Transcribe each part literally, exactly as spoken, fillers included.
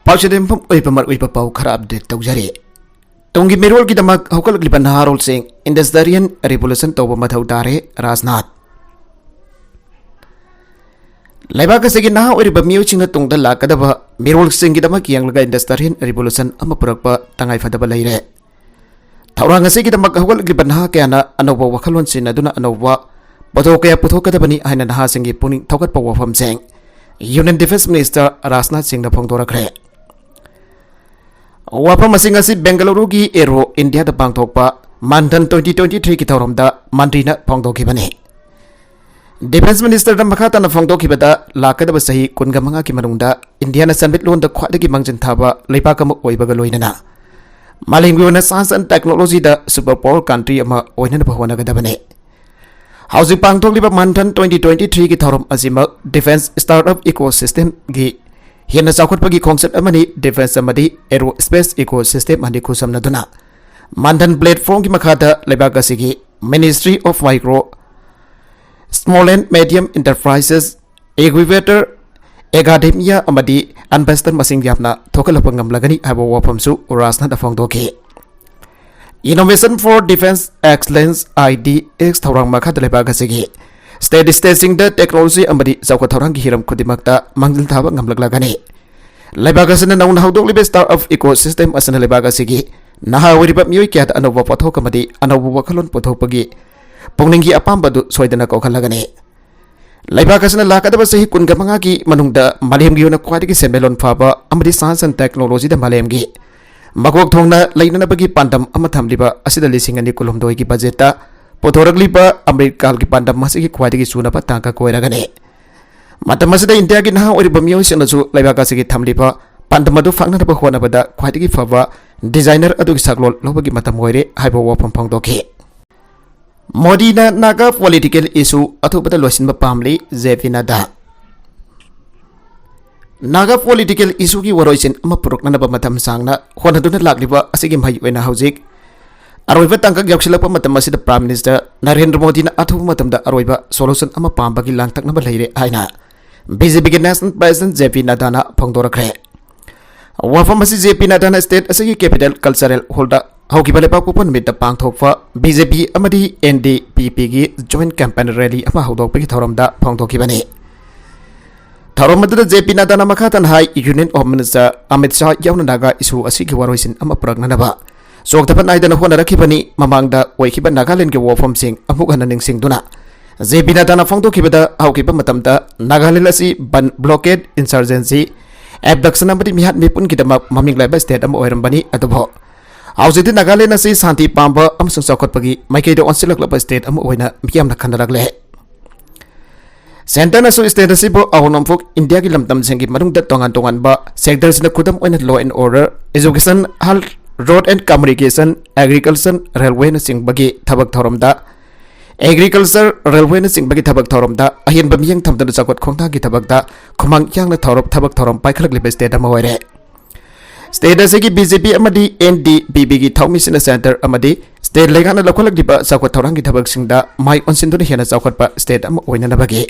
ꯄꯥꯎꯆꯦꯗ ꯌꯨꯝꯐꯝ ꯑꯣꯏꯕ ꯃꯔꯨꯑꯣꯏꯕ ꯄꯥꯎ ꯈꯔ ꯑꯞꯗꯦꯠ ꯇꯧꯖꯔꯤ꯫ ꯇꯨꯡꯒꯤ ꯃꯤꯔꯣꯜꯒꯤꯗꯃꯛ ꯍꯧꯒꯠꯂꯛꯂꯤꯕ ꯅꯍꯥꯔꯣꯜꯁꯤꯡ industrial revolution ꯇꯧꯕ ꯃꯊꯧ ꯇꯥꯔꯦ, ꯔꯥꯖꯅꯥꯊ꯫ ꯂꯩꯕꯥꯛ ꯑꯁꯤꯒꯤ ꯅꯍꯥ ꯑꯣꯏꯔꯤꯕ ꯃꯤꯑꯣꯏꯁꯤꯡꯅ ꯇꯨꯡꯗ ꯂꯥꯛꯀꯗꯕ ꯃꯤꯔꯣꯜꯁꯤꯡꯒꯤꯗꯃꯛ ꯌꯦꯡꯂꯒ industrial revolution ꯑꯃ ꯄꯨꯔꯛꯄ ꯇꯉꯥꯏꯐꯗꯕ ꯂꯩꯔꯦ꯫ ꯊꯧꯔꯥꯡ ꯑꯁꯤꯒꯤꯗꯃꯛ ꯍꯧꯒꯠꯂꯛꯂꯤꯕ ꯅꯍꯥ ꯀꯌꯥꯅ ꯑꯅꯧꯕ ꯋꯥꯈꯜꯂꯣꯟ ꯁꯤꯖꯤꯟꯅꯗꯨꯅ ꯑꯅꯧꯕ ꯄꯣꯠꯊꯣꯛ ꯀꯌꯥ ꯄꯨꯊꯣꯛꯀꯗꯕꯅꯤ ꯍꯥꯏꯅ ꯅꯍꯥꯁꯤꯡꯒꯤ ꯄꯨꯛꯅꯤꯡ ꯊꯧꯒꯠꯄ ꯋꯥꯐꯝꯁꯤꯡ Union Defence Minister ꯔꯥꯖꯅꯥꯊ ꯁꯤꯡꯅ ꯐꯣꯡꯗꯣꯔꯛꯈ꯭ꯔꯦ꯫ ꯋꯥꯐꯝꯁꯤꯡ ꯑꯁꯤ ꯕꯦꯡꯒꯂꯨꯔꯨꯒꯤ ꯑꯦꯔꯣ ꯏꯟꯗꯤꯌꯥꯗ ꯄꯥꯡꯊꯣꯛꯄ ꯃꯥꯟꯊꯟ twenty twenty-three ꯒꯤ ꯊꯧꯔꯝꯗ ꯃꯟꯇ꯭ꯔꯤꯅ ꯐꯣꯡꯗꯣꯛꯈꯤꯕꯅꯤ꯫ Defence Minister ꯅ ꯃꯈꯥ ꯇꯥꯅ ꯐꯣꯡꯗꯣꯛꯈꯤꯕꯗ, ꯂꯥꯛꯀꯗꯕ ꯆꯍꯤ ꯀꯨꯟꯒ ꯃꯉꯥꯒꯤ ꯃꯅꯨꯡꯗ ꯏꯟꯗꯤꯌꯥꯅ ꯁꯦꯟꯃꯤꯠꯂꯣꯟꯗ ꯈ꯭ꯋꯥꯏꯗꯒꯤ ꯃꯥꯡꯖꯤꯟ ꯊꯥꯕ ꯂꯩꯕꯥꯛ ꯑꯃ ꯑꯣꯏꯕꯒ ꯂꯣꯏꯅꯅ ꯃꯥꯂꯦꯝꯒꯤ ꯑꯣꯏꯅ science and technology the super power country ꯑꯃ ꯑꯣꯏꯅꯅꯕ ꯍꯣꯠꯅꯒꯗꯕꯅꯤ꯫ ꯍꯧꯖꯤꯛ ꯄꯥꯡꯊꯣꯛꯂꯤꯕ ꯃꯥꯟꯊꯟ twenty twenty-three ꯒꯤ ꯊꯧꯔꯝ ꯑꯁꯤꯃꯛ defence startup ecosystem ꯒꯤ ꯍꯦꯟꯅ ꯆꯥꯎꯈꯠꯄꯒꯤ ꯈꯣꯡꯆꯠ ꯑꯃꯅꯤ꯫ Defence ꯑꯃꯗꯤ aerospace ecosystem ꯑꯅꯤ ꯈꯨꯠꯁꯝꯅꯗꯨꯅ ꯃꯥꯟꯊꯟ platform ꯒꯤ ꯃꯈꯥꯗ ꯂꯩꯕꯥꯛ ꯑꯁꯤꯒꯤ Ministry of Micro, Small and Medium Enterprises, Incubator, Academia ꯑꯃꯗꯤ investor ꯃꯁꯤꯡ ꯌꯥꯝꯅ ꯊꯣꯛꯍꯜꯂꯛꯄ ꯉꯝꯂꯒꯅꯤ ꯍꯥꯏꯕ ꯋꯥꯐꯝꯁꯨ ꯔꯥꯖꯅꯥꯊꯅ ꯐꯣꯡꯗꯣꯛꯈꯤ꯫ Innovation for Defence Excellence, I D X ꯊꯧꯔꯥꯡ ꯃꯈꯥꯗ ꯂꯩꯕꯥꯛ ꯑꯁꯤꯒꯤ state ꯁ꯭ꯇꯦꯠꯁꯤꯡꯗ technology ꯑꯃꯗꯤ ꯆꯥꯎꯈꯠ ꯊꯧꯔꯥꯡꯒꯤ ꯍꯤꯔꯝ ꯈꯨꯗꯤꯡꯃꯛꯇ ꯃꯥꯡꯖꯤꯜ ꯊꯥꯕ ꯉꯝꯂꯛꯂꯒꯅꯤ꯫ ꯂꯩꯕꯥꯛ ꯑꯁꯤꯅ ꯅꯧꯅ ꯍꯧꯗꯣꯛꯂꯤꯕ startup ecosystem ꯑꯁꯤꯅ ꯂꯩꯕꯥꯛ ꯑꯁꯤꯒꯤ ꯅꯍꯥ ꯑꯣꯏꯔꯤꯕ ꯃꯤꯑꯣꯏ ꯀꯌꯥꯗ ꯑꯅꯧꯕ ꯄꯣꯠꯊꯣꯛ ꯑꯃꯗꯤ ꯑꯅꯧꯕ ꯋꯥꯈꯜꯂꯣꯟ ꯄꯨꯊꯣꯛꯄꯒꯤ ꯄꯨꯛꯅꯤꯡꯒꯤ ꯑꯄꯥꯝꯕꯗꯨ ꯁꯣꯏꯗꯅ ꯀꯣꯛꯍꯜꯂꯒꯅꯤ꯫ ꯂꯩꯕꯥꯛ ꯑꯁꯤꯅ ꯂꯥꯛꯀꯗꯕ ꯆꯍꯤ ꯀꯨꯟꯒ ꯃꯉꯥꯒꯤ ꯃꯅꯨꯡꯗ ꯃꯥꯂꯦꯝꯒꯤ ꯑꯣꯏꯅ ꯈ꯭ꯋꯥꯏꯗꯒꯤ ꯁꯦꯟꯃꯤꯠꯂꯣꯟ ꯐꯕ ꯑꯃꯗꯤ science and technology ꯗ ꯃꯥꯂꯦꯝꯒꯤ ꯃꯀꯣꯛ ꯊꯣꯡꯅ ꯂꯩꯅꯅꯕꯒꯤ ꯄꯥꯟꯗꯝ ꯑꯃ ꯊꯝꯂꯤꯕ ꯑꯁꯤꯗ ꯂꯤꯁꯤꯡ ꯑꯅꯤ ꯀꯨꯟꯍꯨꯝꯗꯣꯏꯒꯤ ꯕꯖꯦꯠꯇ ꯄꯨꯊꯣꯔꯛꯂꯤꯕ ꯑꯃ꯭ꯔꯤꯠ ꯀꯥꯜꯒꯤ ꯄꯥꯟꯗꯝ ꯑꯁꯤꯒꯤ ꯈ꯭ꯋꯥꯏꯗꯒꯤ ꯆꯨꯅꯕ ꯇꯥꯡꯀꯛ ꯑꯣꯏꯔꯒꯅꯤ꯫ ꯃꯇꯝ ꯑꯁꯤꯗ ꯏꯟꯗꯤꯌꯥꯒꯤ ꯅꯍꯥ ꯑꯣꯏꯔꯤꯕ ꯃꯤꯑꯣꯏꯁꯤꯡꯅꯁꯨ ꯂꯩꯕꯥꯛ ꯑꯁꯤꯒꯤ ꯊꯝꯂꯤꯕ ꯄꯥꯟꯗꯝ ꯑꯗꯨ ꯐꯪꯅꯅꯕ ꯍꯣꯠꯅꯕꯗ ꯈ꯭ꯋꯥꯏꯗꯒꯤ ꯐꯕ designer ꯑꯗꯨꯒꯤ ꯁꯛꯂꯣꯟ ꯂꯧꯕꯒꯤ ꯃꯇꯝ ꯑꯣꯏꯔꯦ ꯍꯥꯏꯕ ꯋꯥꯐꯝ ꯐꯣꯡꯗꯣꯛꯈꯤ꯫ ꯃꯣꯗꯤꯅ ꯅꯥꯒꯥ political issue ꯑꯊꯨꯕꯗ ꯂꯣꯏꯁꯤꯟꯕ ꯄꯥꯝꯂꯤ, ꯖꯦ ꯄꯤ ꯅꯗꯥ꯫ ꯅꯥꯒꯥ political issue ꯒꯤ ꯋꯥꯔꯣꯏꯁꯤꯟ ꯑꯃ ꯄꯨꯔꯛꯅꯅꯕ ꯃꯇꯝ ꯁꯥꯡꯅ ꯍꯣꯠꯅꯗꯨꯅ ꯂꯥꯛꯂꯤꯕ ꯑꯁꯤꯒꯤ ꯃꯍꯩ ꯑꯣꯏꯅ ꯍꯧꯖꯤꯛ ꯑꯔꯣꯏꯕ ꯇꯥꯡꯀꯛ ꯌꯧꯁꯤꯜꯂꯛꯄ ꯃꯇꯝ ꯑꯁꯤꯗ Prime Minister ꯅꯔꯦꯟꯗ꯭ꯔ ꯃꯣꯗꯤꯅ ꯑꯊꯨꯕ ꯃꯇꯝꯗ ꯑꯔꯣꯏꯕ solution ꯑꯃ ꯄꯥꯝꯕꯒꯤ ꯂꯥꯡꯇꯛꯅꯕ ꯂꯩꯔꯦ ꯍꯥꯏꯅ B J P ꯒꯤ national president J P ꯅꯗꯥꯅ ꯐꯣꯡꯗꯣꯔꯛꯈ꯭ꯔꯦ꯫ ꯋꯥꯐꯝ ꯑꯁꯤ ꯖꯦ ꯄꯤ ꯅꯗꯥꯅ ꯁ꯭ꯇꯦꯠ ꯑꯁꯤꯒꯤ ꯀꯦꯄꯤꯇꯦꯜ ꯀꯜꯆꯔꯦꯜ ꯍꯣꯜꯗ ꯍꯧꯈꯤꯕ ꯂꯩꯕꯥꯛꯄꯣꯛꯄ ꯅꯨꯃꯤꯠꯇ ꯄꯥꯡꯊꯣꯛꯄ ꯕꯤ ꯖꯦ ꯄꯤ ꯑꯃꯗꯤ ꯑꯦꯟ ꯗꯤ ꯄꯤ ꯄꯤꯒꯤ ꯖꯣꯏꯟꯠ ꯀꯦꯝꯄꯦꯟ ꯔꯦꯂꯤ ꯑꯃ ꯍꯧꯗꯣꯛꯄꯒꯤ ꯊꯧꯔꯝꯗ ꯐꯣꯡꯗꯣꯛꯈꯤꯕꯅꯤ꯫ ꯊꯧꯔꯝ ꯑꯗꯨꯗ ꯖꯦ ꯄꯤ ꯅꯗꯥꯅ ꯃꯈꯥ ꯇꯥꯅ ꯍꯥꯏ, union home minister Amit Shah ꯌꯥꯎꯅ ꯅꯥꯒꯥ ꯏꯁꯨ ꯑꯁꯤꯒꯤ ꯋꯥꯔꯣꯏꯁꯤꯟ ꯑꯃ ꯄꯨꯔꯛꯅꯅꯕ ꯆꯣꯛꯊꯕ ꯅꯥꯏꯗꯅ ꯍꯣꯠꯅꯔꯛꯈꯤꯕꯅꯤ꯫ ꯃꯃꯥꯡꯗ ꯑꯣꯏꯈꯤꯕ ꯅꯥꯒꯥꯂꯦꯟꯗꯒꯤ ꯋꯥꯐꯝꯁꯤꯡ ꯑꯃꯨꯛ ꯍꯟꯅ ꯅꯤꯡꯁꯤꯡꯗꯨꯅ ꯖꯦ ꯄꯤ ꯅꯗꯥꯅ ꯐꯣꯡꯗꯣꯛꯈꯤꯕꯗ, ꯍꯧꯈꯤꯕ ꯃꯇꯝꯗ ꯅꯥꯒꯥꯂꯦꯟꯗ ꯑꯁꯤ ꯕꯟ, ꯕ꯭ꯂꯣꯀꯦꯗ, ꯏꯟꯁꯔꯖꯦꯟꯁꯤ, ꯑꯦꯕꯗꯛꯁꯟ ꯑꯃꯗꯤ ꯃꯤꯍꯥꯠ ꯃꯤꯄꯨꯟꯒꯤꯗꯃꯛ ꯃꯃꯤꯡ ꯂꯩꯕ ꯁ꯭ꯇꯦꯠ ꯑꯃ ꯑꯣꯏꯔꯝꯕꯅꯤ꯫ ꯑꯗꯨꯕꯨ ꯍꯧꯖꯤꯛꯇꯤ ꯅꯥꯒꯥꯂꯦꯟꯗ ꯑꯁꯤ ꯁꯥꯟꯇꯤ ꯄꯥꯝꯕ ꯑꯃꯁꯨꯡ ꯆꯥꯎꯈꯠꯄꯒꯤ ꯃꯥꯏꯀꯩꯗ ꯑꯣꯟꯁꯤꯜꯂꯛꯂꯕ ꯁ꯭ꯇꯦꯠ ꯑꯃ ꯑꯣꯏꯅ ꯃꯤꯌꯥꯝꯅ ꯈꯟꯅꯔꯛꯂꯦ꯫ ꯁꯦꯟꯇꯔꯅꯁꯨ ꯁ꯭ꯇꯦꯠ ꯑꯁꯤꯕꯨ ꯑꯋꯥꯡ ꯅꯣꯡꯄꯣꯛ ꯏꯟꯗꯤꯌꯥꯒꯤ ꯂꯝꯗꯝꯁꯤꯡꯒꯤ ꯃꯅꯨꯡꯗ ꯇꯣꯉꯥꯟ ꯇꯣꯉꯥꯟꯕ ꯁꯦꯛꯇꯔꯁꯤꯡꯗ, ꯈꯨꯗꯝ ꯑꯣꯏꯅ law and order, education, health, road and communication, agriculture, railwayꯅꯆꯤꯡꯕꯒꯤ ꯊꯕꯛ ꯊꯧꯔꯝꯗ, agriculture, railwayꯅꯆꯤꯡꯕꯒꯤ ꯊꯕꯛ ꯊꯧꯔꯝꯗ ꯑꯍꯦꯟꯕ ꯃꯤꯠꯌꯦꯡ ꯊꯝꯗꯨꯅ ꯆꯥꯎꯈꯠ ꯈꯣꯡꯊꯥꯡꯒꯤ ꯊꯕꯛꯇ ꯈꯨꯃꯥꯡ ꯌꯥꯡꯅ ꯊꯧꯔꯝ, ꯊꯕꯛ ꯊꯧꯔꯝ ꯄꯥꯏꯈꯠꯂꯛꯂꯤꯕ ꯁ꯭ꯇꯦꯠ ꯑꯃ ꯑꯣꯏꯔꯦ꯫ ꯁ꯭ꯇꯦꯠ ꯑꯁꯤꯒꯤ ꯕꯤ ꯖꯦ ꯄꯤ ꯑꯃꯗꯤ ꯑꯦꯟ ꯗꯤ ꯄꯤ ꯄꯤꯒꯤ ꯊꯧꯃꯤꯁꯤꯡꯅ ꯁꯦꯟꯇꯔ ꯑꯃꯗꯤ ꯁ꯭ꯇꯦꯠ ꯂꯩꯉꯥꯛꯅ ꯂꯧꯈꯠꯂꯛꯂꯤꯕ ꯆꯥꯎꯈꯠ ꯊꯧꯔꯥꯡꯒꯤ ꯊꯕꯛꯁꯤꯡꯗ ꯃꯥꯏ ꯑꯣꯟꯁꯤꯟꯗꯨꯅ ꯍꯦꯟꯅ ꯆꯥꯎꯈꯠꯄ ꯁ꯭ꯇꯦꯠ ꯑꯃ ꯑꯣꯏꯅꯅꯕꯒꯤ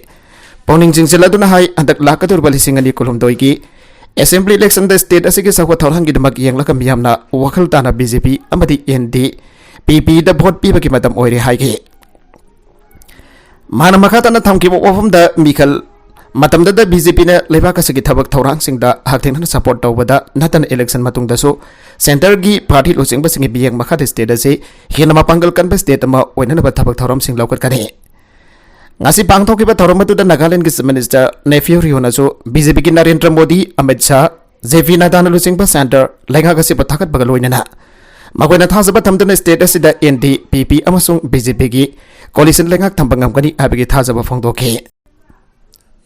ꯄꯨꯛꯅꯤꯡ ꯆꯤꯡꯁꯤꯜꯂꯗꯨꯅ ꯍꯥꯏ, ꯍꯟꯗꯛ ꯂꯥꯛꯀꯗꯧꯔꯤꯕ ꯂꯤꯁꯤꯡ ꯑꯅꯤ ꯀꯨꯟꯍꯨꯝꯗꯣꯏꯒꯤ ꯑꯦꯁꯦꯝꯕ꯭ꯂꯤ ꯏꯂꯦꯛꯁꯟꯗ ꯁ꯭ꯇꯦꯠ ꯑꯁꯤꯒꯤ ꯆꯥꯎꯈꯠ ꯊꯧꯔꯥꯡꯒꯤ ꯗꯃꯛ ꯌꯦꯡꯂꯒ ꯃꯤꯌꯥꯝꯅ ꯋꯥꯈꯜ ꯇꯥꯅ ꯕꯤ ꯖꯦ ꯄꯤ ꯑꯃꯗꯤ ꯑꯦꯟ ꯗꯤ ꯄꯤ ꯄꯤꯗ ꯚꯣꯠ ꯄꯤꯕꯒꯤ ꯃꯇꯝ ꯑꯣꯏꯔꯦ ꯍꯥꯏꯈꯤ꯫ ꯃꯥꯅ ꯃꯈꯥ ꯇꯥꯅ ꯊꯝꯈꯤꯕ ꯋꯥꯐꯝꯗ, ꯃꯤꯈꯜ ꯃꯇꯝꯗꯗ ꯕꯤ ꯖꯦ ꯄꯤꯅ ꯂꯩꯕꯥꯛ ꯑꯁꯤꯒꯤ ꯊꯕꯛ ꯊꯧꯔꯥꯡꯁꯤꯡꯗ ꯍꯛꯊꯦꯡꯅꯅ ꯁꯄꯣꯔꯠ ꯇꯧꯕꯗ ꯅꯠꯇꯅ ꯏꯂꯦꯛꯁꯟ ꯃꯇꯨꯡꯗꯁꯨ ꯁꯦꯟꯇꯔꯒꯤ ꯄꯥꯔꯇꯤ ꯂꯨꯆꯤꯡꯕꯁꯤꯡꯒꯤ ꯃꯤꯠꯌꯦꯡ ꯃꯈꯥꯗ ꯁ꯭ꯇꯦꯠ ꯑꯁꯤ ꯍꯦꯟꯅ ꯃꯄꯥꯡꯒꯜ ꯀꯟꯕ ꯁ꯭ꯇꯦꯠ ꯑꯃ ꯑꯣꯏꯅꯅꯕ ꯊꯕꯛ ꯊꯧꯔꯝꯁꯤꯡ ꯂꯧꯈꯠꯀꯅꯤ꯫ ꯉꯁꯤ ꯄꯥꯡꯊꯣꯛꯈꯤꯕ ꯊꯧꯔꯝ ꯑꯗꯨꯗ ꯅꯥꯒꯥꯂꯦꯟꯗꯒꯤ ꯆꯤꯐ ꯃꯤꯅꯤꯁꯇꯔ ꯅꯦꯐꯤꯌꯨ ꯔꯤꯑꯣꯅꯁꯨ ꯕꯤ ꯖꯦ ꯄꯤꯒꯤ ꯅꯔꯦꯟꯗ꯭ꯔ ꯃꯣꯗꯤ, ꯑꯃꯤꯠ ꯁꯥꯍ, ꯖꯦ ꯄꯤ ꯅꯗꯥꯅ ꯂꯨꯆꯤꯡꯕ ꯁꯦꯟꯇꯔ ꯂꯩꯉꯥꯛ ꯑꯁꯤꯕꯨ ꯊꯥꯒꯠꯄꯒ ꯂꯣꯏꯅꯅ ꯃꯈꯣꯏꯅ ꯊꯥꯖꯕ ꯊꯝꯗꯨꯅ ꯁ꯭ꯇꯦꯠ ꯑꯁꯤꯗ ꯑꯦꯟ ꯗꯤ ꯄꯤ ꯄꯤ ꯑꯃꯁꯨꯡ ꯕꯤ ꯖꯦ ꯄꯤꯒꯤ ꯀꯣꯂꯤꯁꯟ ꯂꯩꯉꯥꯛ ꯊꯝꯕ ꯉꯝꯒꯅꯤ ꯍꯥꯏꯕꯒꯤ ꯊꯥꯖꯕ ꯐꯣꯡꯗꯣꯛꯈꯤ꯫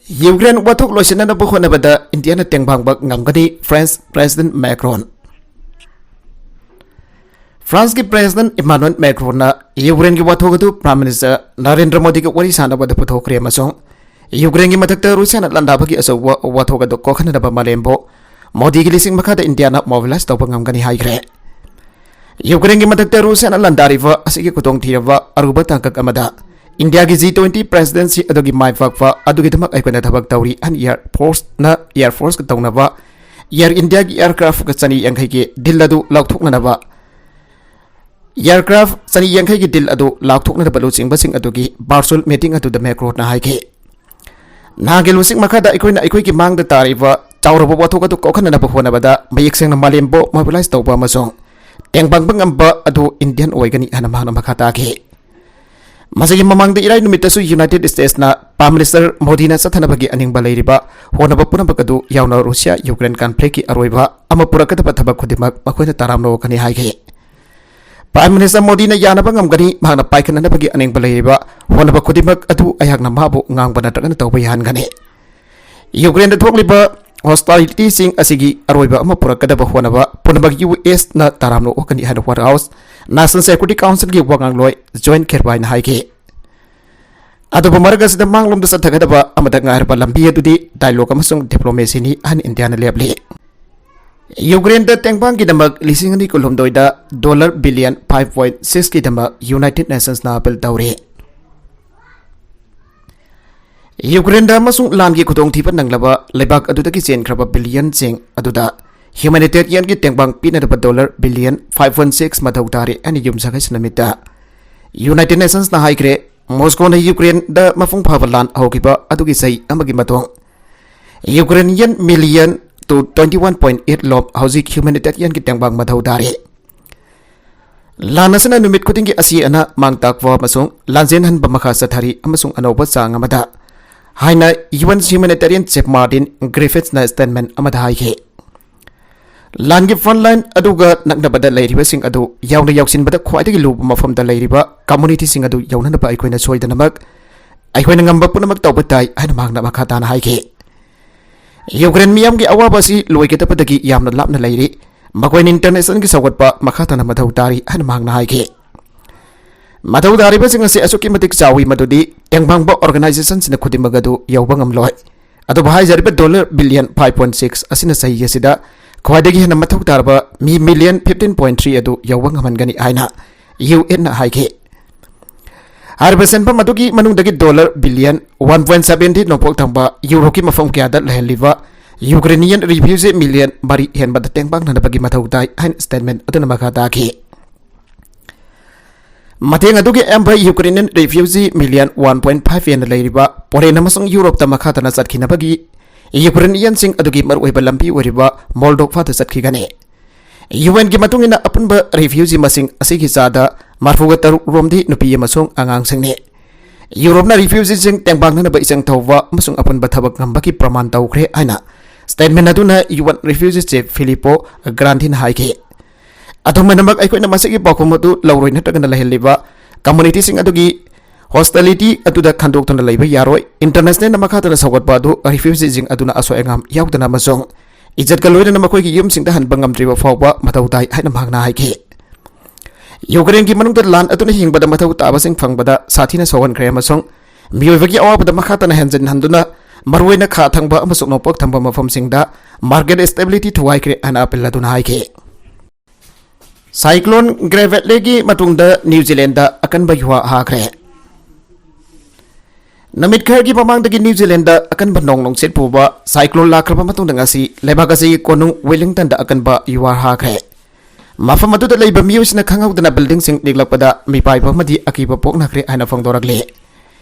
ꯌꯨꯀ꯭ꯔꯦꯟ ꯋꯥꯊꯣꯛ ꯂꯣꯏꯁꯤꯟꯅꯅꯕ ꯍꯣꯠꯅꯕꯗ ꯏꯟꯗꯤꯌꯥꯅ ꯇꯦꯡꯕꯥꯡꯕ ꯉꯝꯒꯅꯤ, ꯐ꯭ꯔꯦꯟꯁ ꯄ꯭ꯔꯦꯁꯤꯗꯦꯟꯠ ꯃꯦꯀ꯭ꯔꯣꯟ꯫ ꯐ꯭ꯔꯥꯟꯁꯀꯤ ꯄ꯭ꯔꯦꯁꯤꯗꯦꯟꯠ ꯏꯃꯥꯅꯨꯑꯦꯜ ꯃꯦꯀ꯭ꯔꯣꯟꯅ ꯌꯨꯀ꯭ꯔꯦꯟꯒꯤ ꯋꯥꯊꯣꯛ ꯑꯗꯨ ꯄ꯭ꯔꯥꯏꯝ ꯃꯤꯅꯤꯁꯇꯔ ꯅꯔꯦꯟꯗ꯭ꯔ ꯃꯣꯗꯤꯒ ꯋꯥꯔꯤ ꯁꯥꯟꯅꯕꯗ ꯄꯨꯊꯣꯛꯈ꯭ꯔꯦ ꯑꯃꯁꯨꯡ ꯌꯨꯀ꯭ꯔꯦꯟꯒꯤ ꯃꯊꯛꯇ ꯔꯨꯁꯤꯌꯥꯅ ꯂꯥꯟꯗꯥꯕꯒꯤ ꯑꯆꯧꯕ ꯋꯥꯊꯣꯛ ꯑꯗꯨ ꯀꯣꯛꯍꯟꯅꯅꯕ ꯃꯥꯂꯦꯝꯕꯨ ꯃꯣꯗꯤꯒꯤ ꯂꯤꯁꯤꯡ ꯃꯈꯥꯗ ꯏꯟꯗꯤꯌꯥꯅ ꯃꯣꯕꯤꯂꯥꯏꯖ ꯇꯧꯕ ꯉꯝꯒꯅꯤ ꯍꯥꯏꯈ꯭ꯔꯦ꯫ ꯌꯨꯀ꯭ꯔꯦꯟꯒꯤ ꯃꯊꯛꯇ ꯔꯨꯁꯤꯌꯥꯅ ꯂꯥꯟꯗꯥꯔꯤꯕ ꯑꯁꯤꯒꯤ ꯈꯨꯗꯣꯡꯊꯤꯔꯕ ꯑꯔꯨꯕ ꯇꯥꯡꯀꯛ ꯑꯃꯗ ꯏꯟꯗꯤꯌꯥꯒꯤ ꯖꯤ ꯇ꯭ꯋꯦꯟꯇꯤ ꯄ꯭ꯔꯦꯁꯤꯗꯦꯟꯁꯤ ꯑꯗꯨꯒꯤ ꯃꯥꯏ ꯄꯥꯛꯄ ꯑꯗꯨꯒꯤꯗꯃꯛ ꯑꯩꯈꯣꯏꯅ ꯊꯕꯛ ꯇꯧꯔꯤ ꯍꯥꯏꯅ ꯑꯦꯌꯔ ꯐꯣꯔꯁꯅ, ꯑꯦꯌꯔ ꯐꯣꯔꯁꯀ ꯇꯧꯅꯕ ꯑꯦꯌꯔ ꯏꯟꯗꯤꯌꯥꯒꯤ ꯑꯦꯌꯔꯀ꯭ꯔꯥꯐꯀ ꯆꯅꯤ ꯌꯥꯡꯈꯩꯒꯤ ꯗꯤꯜ ꯑꯗꯨ ꯂꯥꯎꯊꯣꯛꯅꯅꯕ, ꯑꯦꯌꯔꯀ꯭ꯔꯥꯐ ꯆꯅꯤ ꯌꯥꯡꯈꯩꯒꯤ ꯗꯤꯜ ꯑꯗꯨ ꯂꯥꯎꯊꯣꯛꯅꯅꯕ ꯂꯨꯆꯤꯡꯕꯁꯤꯡ ꯑꯗꯨꯒꯤ ꯚꯔꯆꯨꯑꯦꯜ ꯃꯤꯇꯤꯡ ꯑꯗꯨꯗ ꯃꯦꯀ꯭ꯔꯣꯟꯅ ꯍꯥꯏꯈꯤ꯫ ꯅꯍꯥꯛꯀꯤ ꯂꯨꯆꯤꯡ ꯃꯈꯥꯗ ꯑꯩꯈꯣꯏꯅ ꯑꯩꯈꯣꯏꯒꯤ ꯃꯥꯡꯗ ꯇꯥꯔꯤꯕ ꯆꯥꯎꯔꯕ ꯋꯥꯊꯣꯛ ꯑꯗꯨ ꯀꯣꯛꯍꯟꯅꯅꯕ ꯍꯣꯠꯅꯕꯗ ꯃꯌꯦꯛ ꯁꯦꯡꯅ ꯃꯥꯂꯦꯝꯕꯨ ꯃꯣꯕꯤꯂꯥꯏꯖ ꯇꯧꯕ ꯑꯃꯁꯨꯡ ꯇꯦꯡꯕꯥꯡꯕ ꯉꯝꯕ ꯑꯗꯨ ꯏꯟꯗꯤꯌꯥꯟ ꯑꯣꯏꯒꯅꯤ ꯍꯥꯏꯅ ꯃꯍꯥꯛꯅ ꯃꯈꯥ ꯇꯥꯈꯤ꯫ ꯃꯁꯤꯒꯤ ꯃꯃꯥꯡꯗ ꯏꯔꯥꯏ ꯅꯨꯃꯤꯠꯇꯁꯨ ꯌꯨꯅꯥꯏꯇꯦꯗ ꯁ꯭ꯇꯦꯠꯁꯅ ꯄ꯭ꯔꯥꯏꯝ ꯃꯤꯅꯤꯁꯇꯔ ꯃꯣꯗꯤꯅ ꯆꯠꯊꯅꯕꯒꯤ ꯑꯅꯤꯡꯕ ꯂꯩꯔꯤꯕ ꯍꯣꯠꯅꯕ ꯄꯨꯝꯅꯃꯛ ꯑꯗꯨ ꯌꯥꯎꯅ ꯔꯨꯁꯤꯌꯥ ꯌꯨꯀ꯭ꯔꯦꯟ ꯀꯟꯐ꯭ꯂꯤꯛꯀꯤ ꯑꯔꯣꯏꯕ ꯑꯃ ꯄꯨꯔꯛꯀꯗꯕ ꯊꯕꯛ ꯈꯨꯗꯤꯡꯃꯛ ꯃꯈꯣꯏꯅ ꯇꯔꯥꯝꯅ ꯑꯣꯛꯀꯅꯤ ꯍꯥꯏꯈꯤ꯫ ꯄ꯭ꯔꯥꯏꯝ ꯃꯤꯅꯤꯁꯇꯔ ꯃꯣꯗꯤꯅ ꯌꯥꯅꯕ ꯉꯝꯒꯅꯤ, ꯃꯍꯥꯛꯅ ꯄꯥꯏꯈꯠꯅꯅꯕꯒꯤ ꯑꯅꯤꯡꯕ ꯂꯩꯔꯤꯕ ꯍꯣꯠꯅꯕ ꯈꯨꯗꯤꯡꯃꯛ ꯑꯗꯨ ꯑꯩꯍꯥꯛꯅ ꯃꯍꯥꯛꯄꯨ ꯉꯥꯡꯕ ꯅꯠꯇ꯭ꯔꯒꯅ ꯇꯧꯕ ꯌꯥꯍꯟꯒꯅꯤ꯫ ꯌꯨꯀ꯭ꯔꯦꯟꯗ ꯊꯣꯛꯂꯤꯕ ꯍꯣꯁꯇꯥꯏꯂꯤꯇꯤꯁꯤꯡ ꯑꯁꯤꯒꯤ ꯑꯔꯣꯏꯕ ꯑꯃ ꯄꯨꯔꯛꯀꯗꯕ ꯍꯣꯠꯅꯕ ꯄꯨꯝꯅꯃꯛ ꯌꯨ ꯑꯦꯁꯅ ꯇꯔꯥꯝꯅ ꯑꯣꯛꯀꯅꯤ ꯍꯥꯏꯅ ꯋꯥꯏꯠ ꯍꯥꯎꯁ ꯅꯦꯁꯅꯦꯜ ꯁꯦꯀ꯭ꯌꯨꯔꯤꯇꯤ ꯀꯥꯎꯟꯁꯤꯜꯒꯤ ꯋꯥꯉꯥꯡꯂꯣꯏ ꯖꯣꯏꯟ ꯈꯦꯔꯕꯥꯏꯅ ꯍꯥꯏꯈꯤ꯫ ꯑꯗꯨꯕꯨ ꯃꯔꯛ ꯑꯁꯤꯗ ꯃꯥꯡꯂꯣꯝꯗ ꯆꯠꯊꯒꯗꯕ ꯑꯃꯗ ꯉꯥꯏꯔꯕ ꯂꯝꯕꯤ ꯑꯗꯨꯗꯤ ꯗꯥꯏꯂꯣꯒ ꯑꯃꯁꯨꯡ ꯗꯤꯄ꯭ꯂꯣꯃꯦꯁꯤꯅꯤ ꯍꯥꯏꯅ ꯏꯟꯗꯤꯌꯥꯅ ꯂꯦꯞꯂꯤ꯫ ꯌꯨꯀ꯭ꯔꯦꯟꯗ ꯇꯦꯡꯕꯥꯡꯒꯤꯗꯃꯛ ꯂꯤꯁꯤꯡ ꯑꯅꯤ ꯀꯨꯟꯍꯨꯝꯗꯣꯏꯗ ꯗꯣꯂꯔ ꯕꯤꯂꯤꯌꯟ ꯐꯥꯏꯚ ꯄꯣꯏꯟ ꯁꯤꯛꯁꯀꯤꯗꯃꯛ ꯌꯨꯅꯥꯏꯇꯦꯗ ꯅꯦꯁꯟꯁꯅ ꯑꯥꯄꯤꯜ ꯇꯧꯔꯤ꯫ ꯌꯨꯀ꯭ꯔꯦꯟꯗ ꯑꯃꯁꯨꯡ ꯂꯥꯟꯒꯤ ꯈꯨꯗꯣꯡꯊꯤꯕ ꯅꯪꯂꯕ ꯂꯩꯕꯥꯛ ꯑꯗꯨꯗꯒꯤ ꯆꯦꯟꯈ꯭ꯔꯕ ꯕꯤꯂꯤꯌꯟꯁꯤꯡ ꯑꯗꯨꯗ ꯍ꯭ꯌꯨꯃꯦꯅꯤꯇꯦꯔꯤꯌꯟꯒꯤ ꯇꯦꯡꯕꯥꯡ ꯄꯤꯅꯅꯕ dollar billion five point six ꯃꯊꯧ ꯇꯥꯔꯤ ꯍꯥꯏꯅ ꯌꯨꯝꯁꯀꯩꯁ ꯅꯨꯃꯤꯠꯇ ꯌꯨꯅꯥꯏꯇꯦꯗ ꯅꯦꯁꯟꯁꯅ ꯍꯥꯏꯈ꯭ꯔꯦ꯫ ꯃꯣꯁꯀꯣꯅ ꯌꯨꯀ꯭ꯔꯦꯟꯗ ꯃꯄꯨꯡ ꯐꯥꯕ ꯂꯥꯟ ꯍꯧꯈꯤꯕ ꯑꯗꯨꯒꯤ ꯆꯍꯤ ꯑꯃꯒꯤ ꯃꯇꯨꯡ Ukrainian million two twenty one point eight ꯂꯣꯝ ꯍꯧꯖꯤꯛ ꯍ꯭ꯌꯨꯃꯦꯅꯤꯇꯦꯔꯤꯌꯟꯒꯤ ꯇꯦꯡꯕꯥꯡ ꯃꯊꯧ ꯇꯥꯔꯤ꯫ ꯂꯥꯟ ꯑꯁꯤꯅ ꯅꯨꯃꯤꯠ ꯈꯨꯗꯤꯡꯒꯤ ꯑꯁꯤ ꯑꯅꯥ, ꯃꯥꯡ ꯇꯥꯛꯄ ꯑꯃꯁꯨꯡ ꯂꯥꯟꯖꯦꯟꯍꯟꯕ ꯃꯈꯥ ꯆꯠꯊꯔꯤ ꯑꯃꯁꯨꯡ ꯑꯅꯧꯕ ꯆꯥꯡ ꯑꯃꯗ ꯍꯥꯏꯅ U N humanitarian chief Martin ꯒ꯭ꯔꯤꯐꯤꯊꯁꯅ ꯁ꯭ꯇꯦꯠꯃꯦꯟ ꯑꯃꯗ ꯍꯥꯏꯈꯤ꯫ ꯂꯥꯟꯒꯤ ꯐ꯭ꯔꯟꯠ ꯂꯥꯏꯟ ꯑꯗꯨꯒ ꯅꯛꯅꯕꯗ ꯂꯩꯔꯤꯕꯁꯤꯡ ꯑꯗꯨ ꯌꯥꯎꯅ ꯌꯥꯎꯁꯤꯟꯕꯗ ꯈ꯭ꯋꯥꯏꯗꯒꯤ ꯂꯨꯕ ꯃꯐꯝꯗ ꯂꯩꯔꯤꯕ ꯀꯝꯃꯨꯅꯤꯇꯤꯁꯤꯡ ꯑꯗꯨ ꯌꯧꯅꯅꯕ ꯑꯩꯈꯣꯏꯅ ꯁꯣꯏꯗꯅꯃꯛ ꯑꯩꯈꯣꯏꯅ ꯉꯝꯕ ꯄꯨꯝꯅꯃꯛ ꯇꯧꯕ ꯇꯥꯏ ꯍꯥꯏꯅ ꯃꯍꯥꯛꯅ ꯃꯈꯥ ꯇꯥꯅ ꯍꯥꯏꯈꯤ꯫ ꯌꯨꯀ꯭ꯔꯦꯟ ꯃꯤꯌꯥꯝꯒꯤ ꯑꯋꯥꯕ ꯑꯁꯤ ꯂꯣꯏꯒꯗꯕꯗꯒꯤ ꯌꯥꯝꯅ ꯂꯥꯞꯅ ꯂꯩꯔꯤ꯫ ꯃꯈꯣꯏꯅ ꯏꯟꯇꯔꯅꯦꯁꯅꯦꯜꯒꯤ ꯁꯧꯒꯠꯄ ꯃꯈꯥ ꯇꯥꯅ ꯃꯊꯧ ꯇꯥꯔꯤ ꯍꯥꯏꯅ ꯃꯍꯥꯛꯅ ꯍꯥꯏꯈꯤ꯫ ꯃꯊꯧ ꯇꯥꯔꯤꯕꯁꯤꯡ ꯑꯁꯤ ꯑꯁꯨꯛꯀꯤ ꯃꯇꯤꯛ ꯆꯥꯎꯏ ꯃꯗꯨꯗꯤ ꯇꯦꯡꯕꯥꯡꯕ ꯑꯣꯔꯒꯅꯥꯏꯖꯦꯁꯟꯁꯤꯡ ꯈꯨꯗꯤꯡꯃꯛ ꯑꯗꯨ ꯌꯧꯕ ꯉꯝꯂꯣꯏ꯫ ꯑꯗꯨꯕꯨ ꯍꯥꯏꯖꯔꯤꯕ dollar billion five point six ꯑꯁꯤꯅ ꯆꯍꯤ ꯑꯁꯤꯗ ꯈ꯭ꯋꯥꯏꯗꯒꯤ ꯍꯦꯟꯅ ꯃꯊꯧ ꯇꯥꯔꯕ ꯃꯤ ꯃꯤꯂꯤꯌꯟ ꯐꯤꯐꯇꯤꯟ ꯄꯣꯏꯟ ꯊ꯭ꯔꯤ ꯑꯗꯨ ꯌꯧꯕ ꯉꯝꯍꯟꯒꯅꯤ ꯍꯥꯏꯅ ꯌꯨ ꯑꯦꯟꯅ ꯍꯥꯏꯈꯤ꯫ ꯍꯥꯏꯔꯤꯕ ꯁꯦꯟꯐꯝ ꯑꯗꯨꯒꯤ ꯃꯅꯨꯡꯗꯒꯤ dollar billion one point seventy ꯅꯣꯡꯄꯣꯛ ꯊꯪꯕ ꯌꯨꯔꯣꯞꯀꯤ ꯃꯐꯝ ꯀꯌꯥꯗ ꯂꯩꯍꯜꯂꯤꯕ ꯌꯨꯀ꯭ꯔꯦꯅꯤꯌꯟ ꯔꯤꯐ꯭ꯌꯨꯖꯤ ꯃꯤꯂꯤꯌꯟ ꯃꯔꯤ ꯍꯦꯟꯕꯗ ꯇꯦꯡꯕꯥꯡꯅꯅꯕꯒꯤ ꯃꯊꯧ ꯇꯥꯏ ꯍꯥꯏꯅ ꯁ꯭ꯇꯦꯠꯃꯦꯟ ꯑꯗꯨꯅ ꯃꯈꯥ ꯇꯥꯈꯤ꯫ ꯃꯇꯦꯡ ꯑꯗꯨꯒꯤ ꯑꯌꯥꯝꯕ Ukrainian refugee million one point five ꯍꯦꯟꯅ ꯂꯩꯔꯤꯕ ꯄꯣꯂꯦꯟ ꯑꯃꯁꯨꯡ ꯌꯨꯔꯣꯞꯇ ꯃꯈꯥ ꯇꯥꯅ ꯆꯠꯈꯤꯅꯕꯒꯤ ꯌꯨꯀ꯭ꯔꯦꯅꯤꯌꯟꯁꯤꯡ ꯑꯗꯨꯒꯤ ꯃꯔꯨꯑꯣꯏꯕ ꯂꯝꯕꯤ ꯑꯣꯏꯔꯤꯕ ꯃꯣꯜꯗꯣꯚꯥꯗ ꯆꯠꯈꯤꯒꯅꯤ꯫ ꯌꯨ ꯑꯦꯟꯒꯤ ꯃꯇꯨꯡ ꯏꯟꯅ ꯑꯄꯨꯟꯕ ꯔꯤꯐ꯭ꯌꯨꯖꯤ ꯃꯁꯤꯡ ꯑꯁꯤꯒꯤ ꯆꯥꯗ ꯃꯔꯐꯨꯒ ꯇꯔꯨꯛ ꯔꯣꯝꯗꯤ ꯅꯨꯄꯤ ꯑꯃꯁꯨꯡ ꯑꯉꯥꯡꯁꯤꯡꯅꯤ꯫ ꯌꯨꯔꯣꯞꯅ ꯔꯤꯐ꯭ꯌꯨꯖꯤꯁꯤꯡ ꯇꯦꯡꯕꯥꯡꯅꯅꯕ ꯏꯆꯪ ꯊꯧꯕ ꯑꯃꯁꯨꯡ ꯑꯄꯨꯟꯕ ꯊꯕꯛ ꯉꯝꯕꯒꯤ ꯄ꯭ꯔꯃꯥꯟ ꯇꯧꯈ꯭ꯔꯦ ꯍꯥꯏꯅ ꯁ꯭ꯇꯦꯠꯃꯦꯟ ꯑꯗꯨꯅ U N refugee chief Filippo ꯒ꯭ꯔꯥꯟꯗꯤꯅ ꯍꯥꯏꯈꯤ꯫ ꯑꯗꯨꯝ ꯑꯣꯏꯅꯃꯛ, ꯑꯩꯈꯣꯏꯅ ꯃꯁꯤꯒꯤ ꯄꯥꯎꯈꯨꯝ ꯑꯗꯨ ꯂꯧꯔꯣꯏ ꯅꯠꯇ꯭ꯔꯒꯅ ꯂꯩꯍꯜꯂꯤꯕ ꯀꯝꯃꯨꯅꯤꯇꯤꯁꯤꯡ ꯑꯗꯨꯒꯤ ꯍꯣꯁꯇꯤꯂꯤꯇꯤ ꯑꯗꯨꯗ ꯈꯟꯗꯣꯛꯇꯨꯅ ꯂꯩꯕ ꯌꯥꯔꯣꯏ꯫ ꯏꯟꯇꯔꯅꯦꯁꯅꯦꯜꯅ ꯃꯈꯥ ꯇꯥꯅ ꯁꯧꯒꯠꯄ ꯑꯗꯨ ꯔꯤꯐ꯭ꯌꯨꯖꯤꯁꯤꯡ ꯑꯗꯨꯅ ꯑꯁꯣꯏ ꯑꯉꯥꯝ ꯌꯥꯎꯗꯅ ꯑꯃꯁꯨꯡ ꯏꯖꯠꯀ ꯂꯣꯏꯅꯅ ꯃꯈꯣꯏꯒꯤ ꯌꯨꯝꯁꯤꯡꯗ ꯍꯟꯕ ꯉꯝꯗ꯭ꯔꯤꯕ ꯐꯥꯎꯕ ꯃꯊꯧ ꯇꯥꯏ ꯍꯥꯏꯅ ꯃꯍꯥꯛꯅ ꯍꯥꯏꯈꯤ꯫ ꯌꯨꯀ꯭ꯔꯦꯟꯒꯤ ꯃꯅꯨꯡꯗ ꯂꯥꯟ ꯑꯗꯨꯅ ꯍꯤꯡꯕꯗ ꯃꯊꯧ ꯇꯥꯕꯁꯤꯡ ꯐꯪꯕꯗ ꯁꯥꯊꯤꯅ ꯁꯣꯛꯍꯟꯈ꯭ꯔꯦ ꯑꯃꯁꯨꯡ ꯃꯤꯑꯣꯏꯕꯒꯤ ꯑꯋꯥꯕꯗ ꯃꯈꯥ ꯇꯥꯅ ꯍꯦꯟꯖꯤꯟꯍꯟꯗꯨꯅ ꯃꯔꯨꯑꯣꯏꯅ ꯈꯥ ꯊꯪꯕ ꯑꯃꯁꯨꯡ ꯅꯣꯡꯄꯣꯛ ꯊꯪꯕ ꯃꯐꯝꯁꯤꯡꯗ ꯃꯥꯔꯀꯦꯠ ꯁ꯭ꯇꯦꯕꯤꯂꯤꯇꯤ ꯊꯨꯒꯥꯏꯈ꯭ꯔꯦ ꯍꯥꯏꯅ ꯑꯄꯤꯜ ꯑꯗꯨꯅ ꯍꯥꯏꯈꯤ꯫ ꯁꯥꯏꯀ꯭ꯂꯣꯟ ꯒ꯭ꯔꯦꯚꯦꯠꯂꯤꯒꯤ ꯃꯇꯨꯡꯗ ꯅ꯭ꯌꯨ ꯖꯤꯂꯦꯟꯗ ꯑꯀꯟꯕ ꯌꯨꯍꯥ ꯍꯥꯈ꯭ꯔꯦ꯫ ꯅꯨꯃꯤꯠ ꯈꯔꯒꯤ ꯃꯃꯥꯡꯗꯒꯤ ꯅ꯭ꯌꯨ ꯖꯤꯂꯦꯟꯗ ꯑꯀꯟꯕ ꯅꯣꯡ ꯅꯨꯡꯁꯤꯠ ꯄꯨꯕ ꯁꯥꯏꯀ꯭ꯂꯣꯟ ꯂꯥꯛꯈ꯭ꯔꯕ ꯃꯇꯨꯡꯗ ꯉꯁꯤ ꯂꯩꯕꯥꯛ ꯑꯁꯤꯒꯤ ꯀꯣꯅꯨꯡ ꯋꯦꯂꯤꯡꯇꯟꯗ ꯑꯀꯟꯕ ꯌꯨꯍꯥꯔ ꯍꯥꯈ꯭ꯔꯦ꯫ ꯃꯐꯝ ꯑꯗꯨꯗ ꯂꯩꯕ ꯃꯤꯑꯣꯏꯁꯤꯡꯅ ꯈꯪꯍꯧꯗꯅ ꯕꯤꯜꯗꯤꯡꯁꯤꯡ ꯅꯤꯛꯂꯛꯄꯗ ꯃꯤꯄꯥꯏꯕ ꯑꯃꯗꯤ ꯑꯀꯤꯕ ꯄꯣꯛꯅꯈ꯭ꯔꯦ ꯍꯥꯏꯅ ꯐꯣꯡꯗꯣꯔꯛꯂꯤ꯫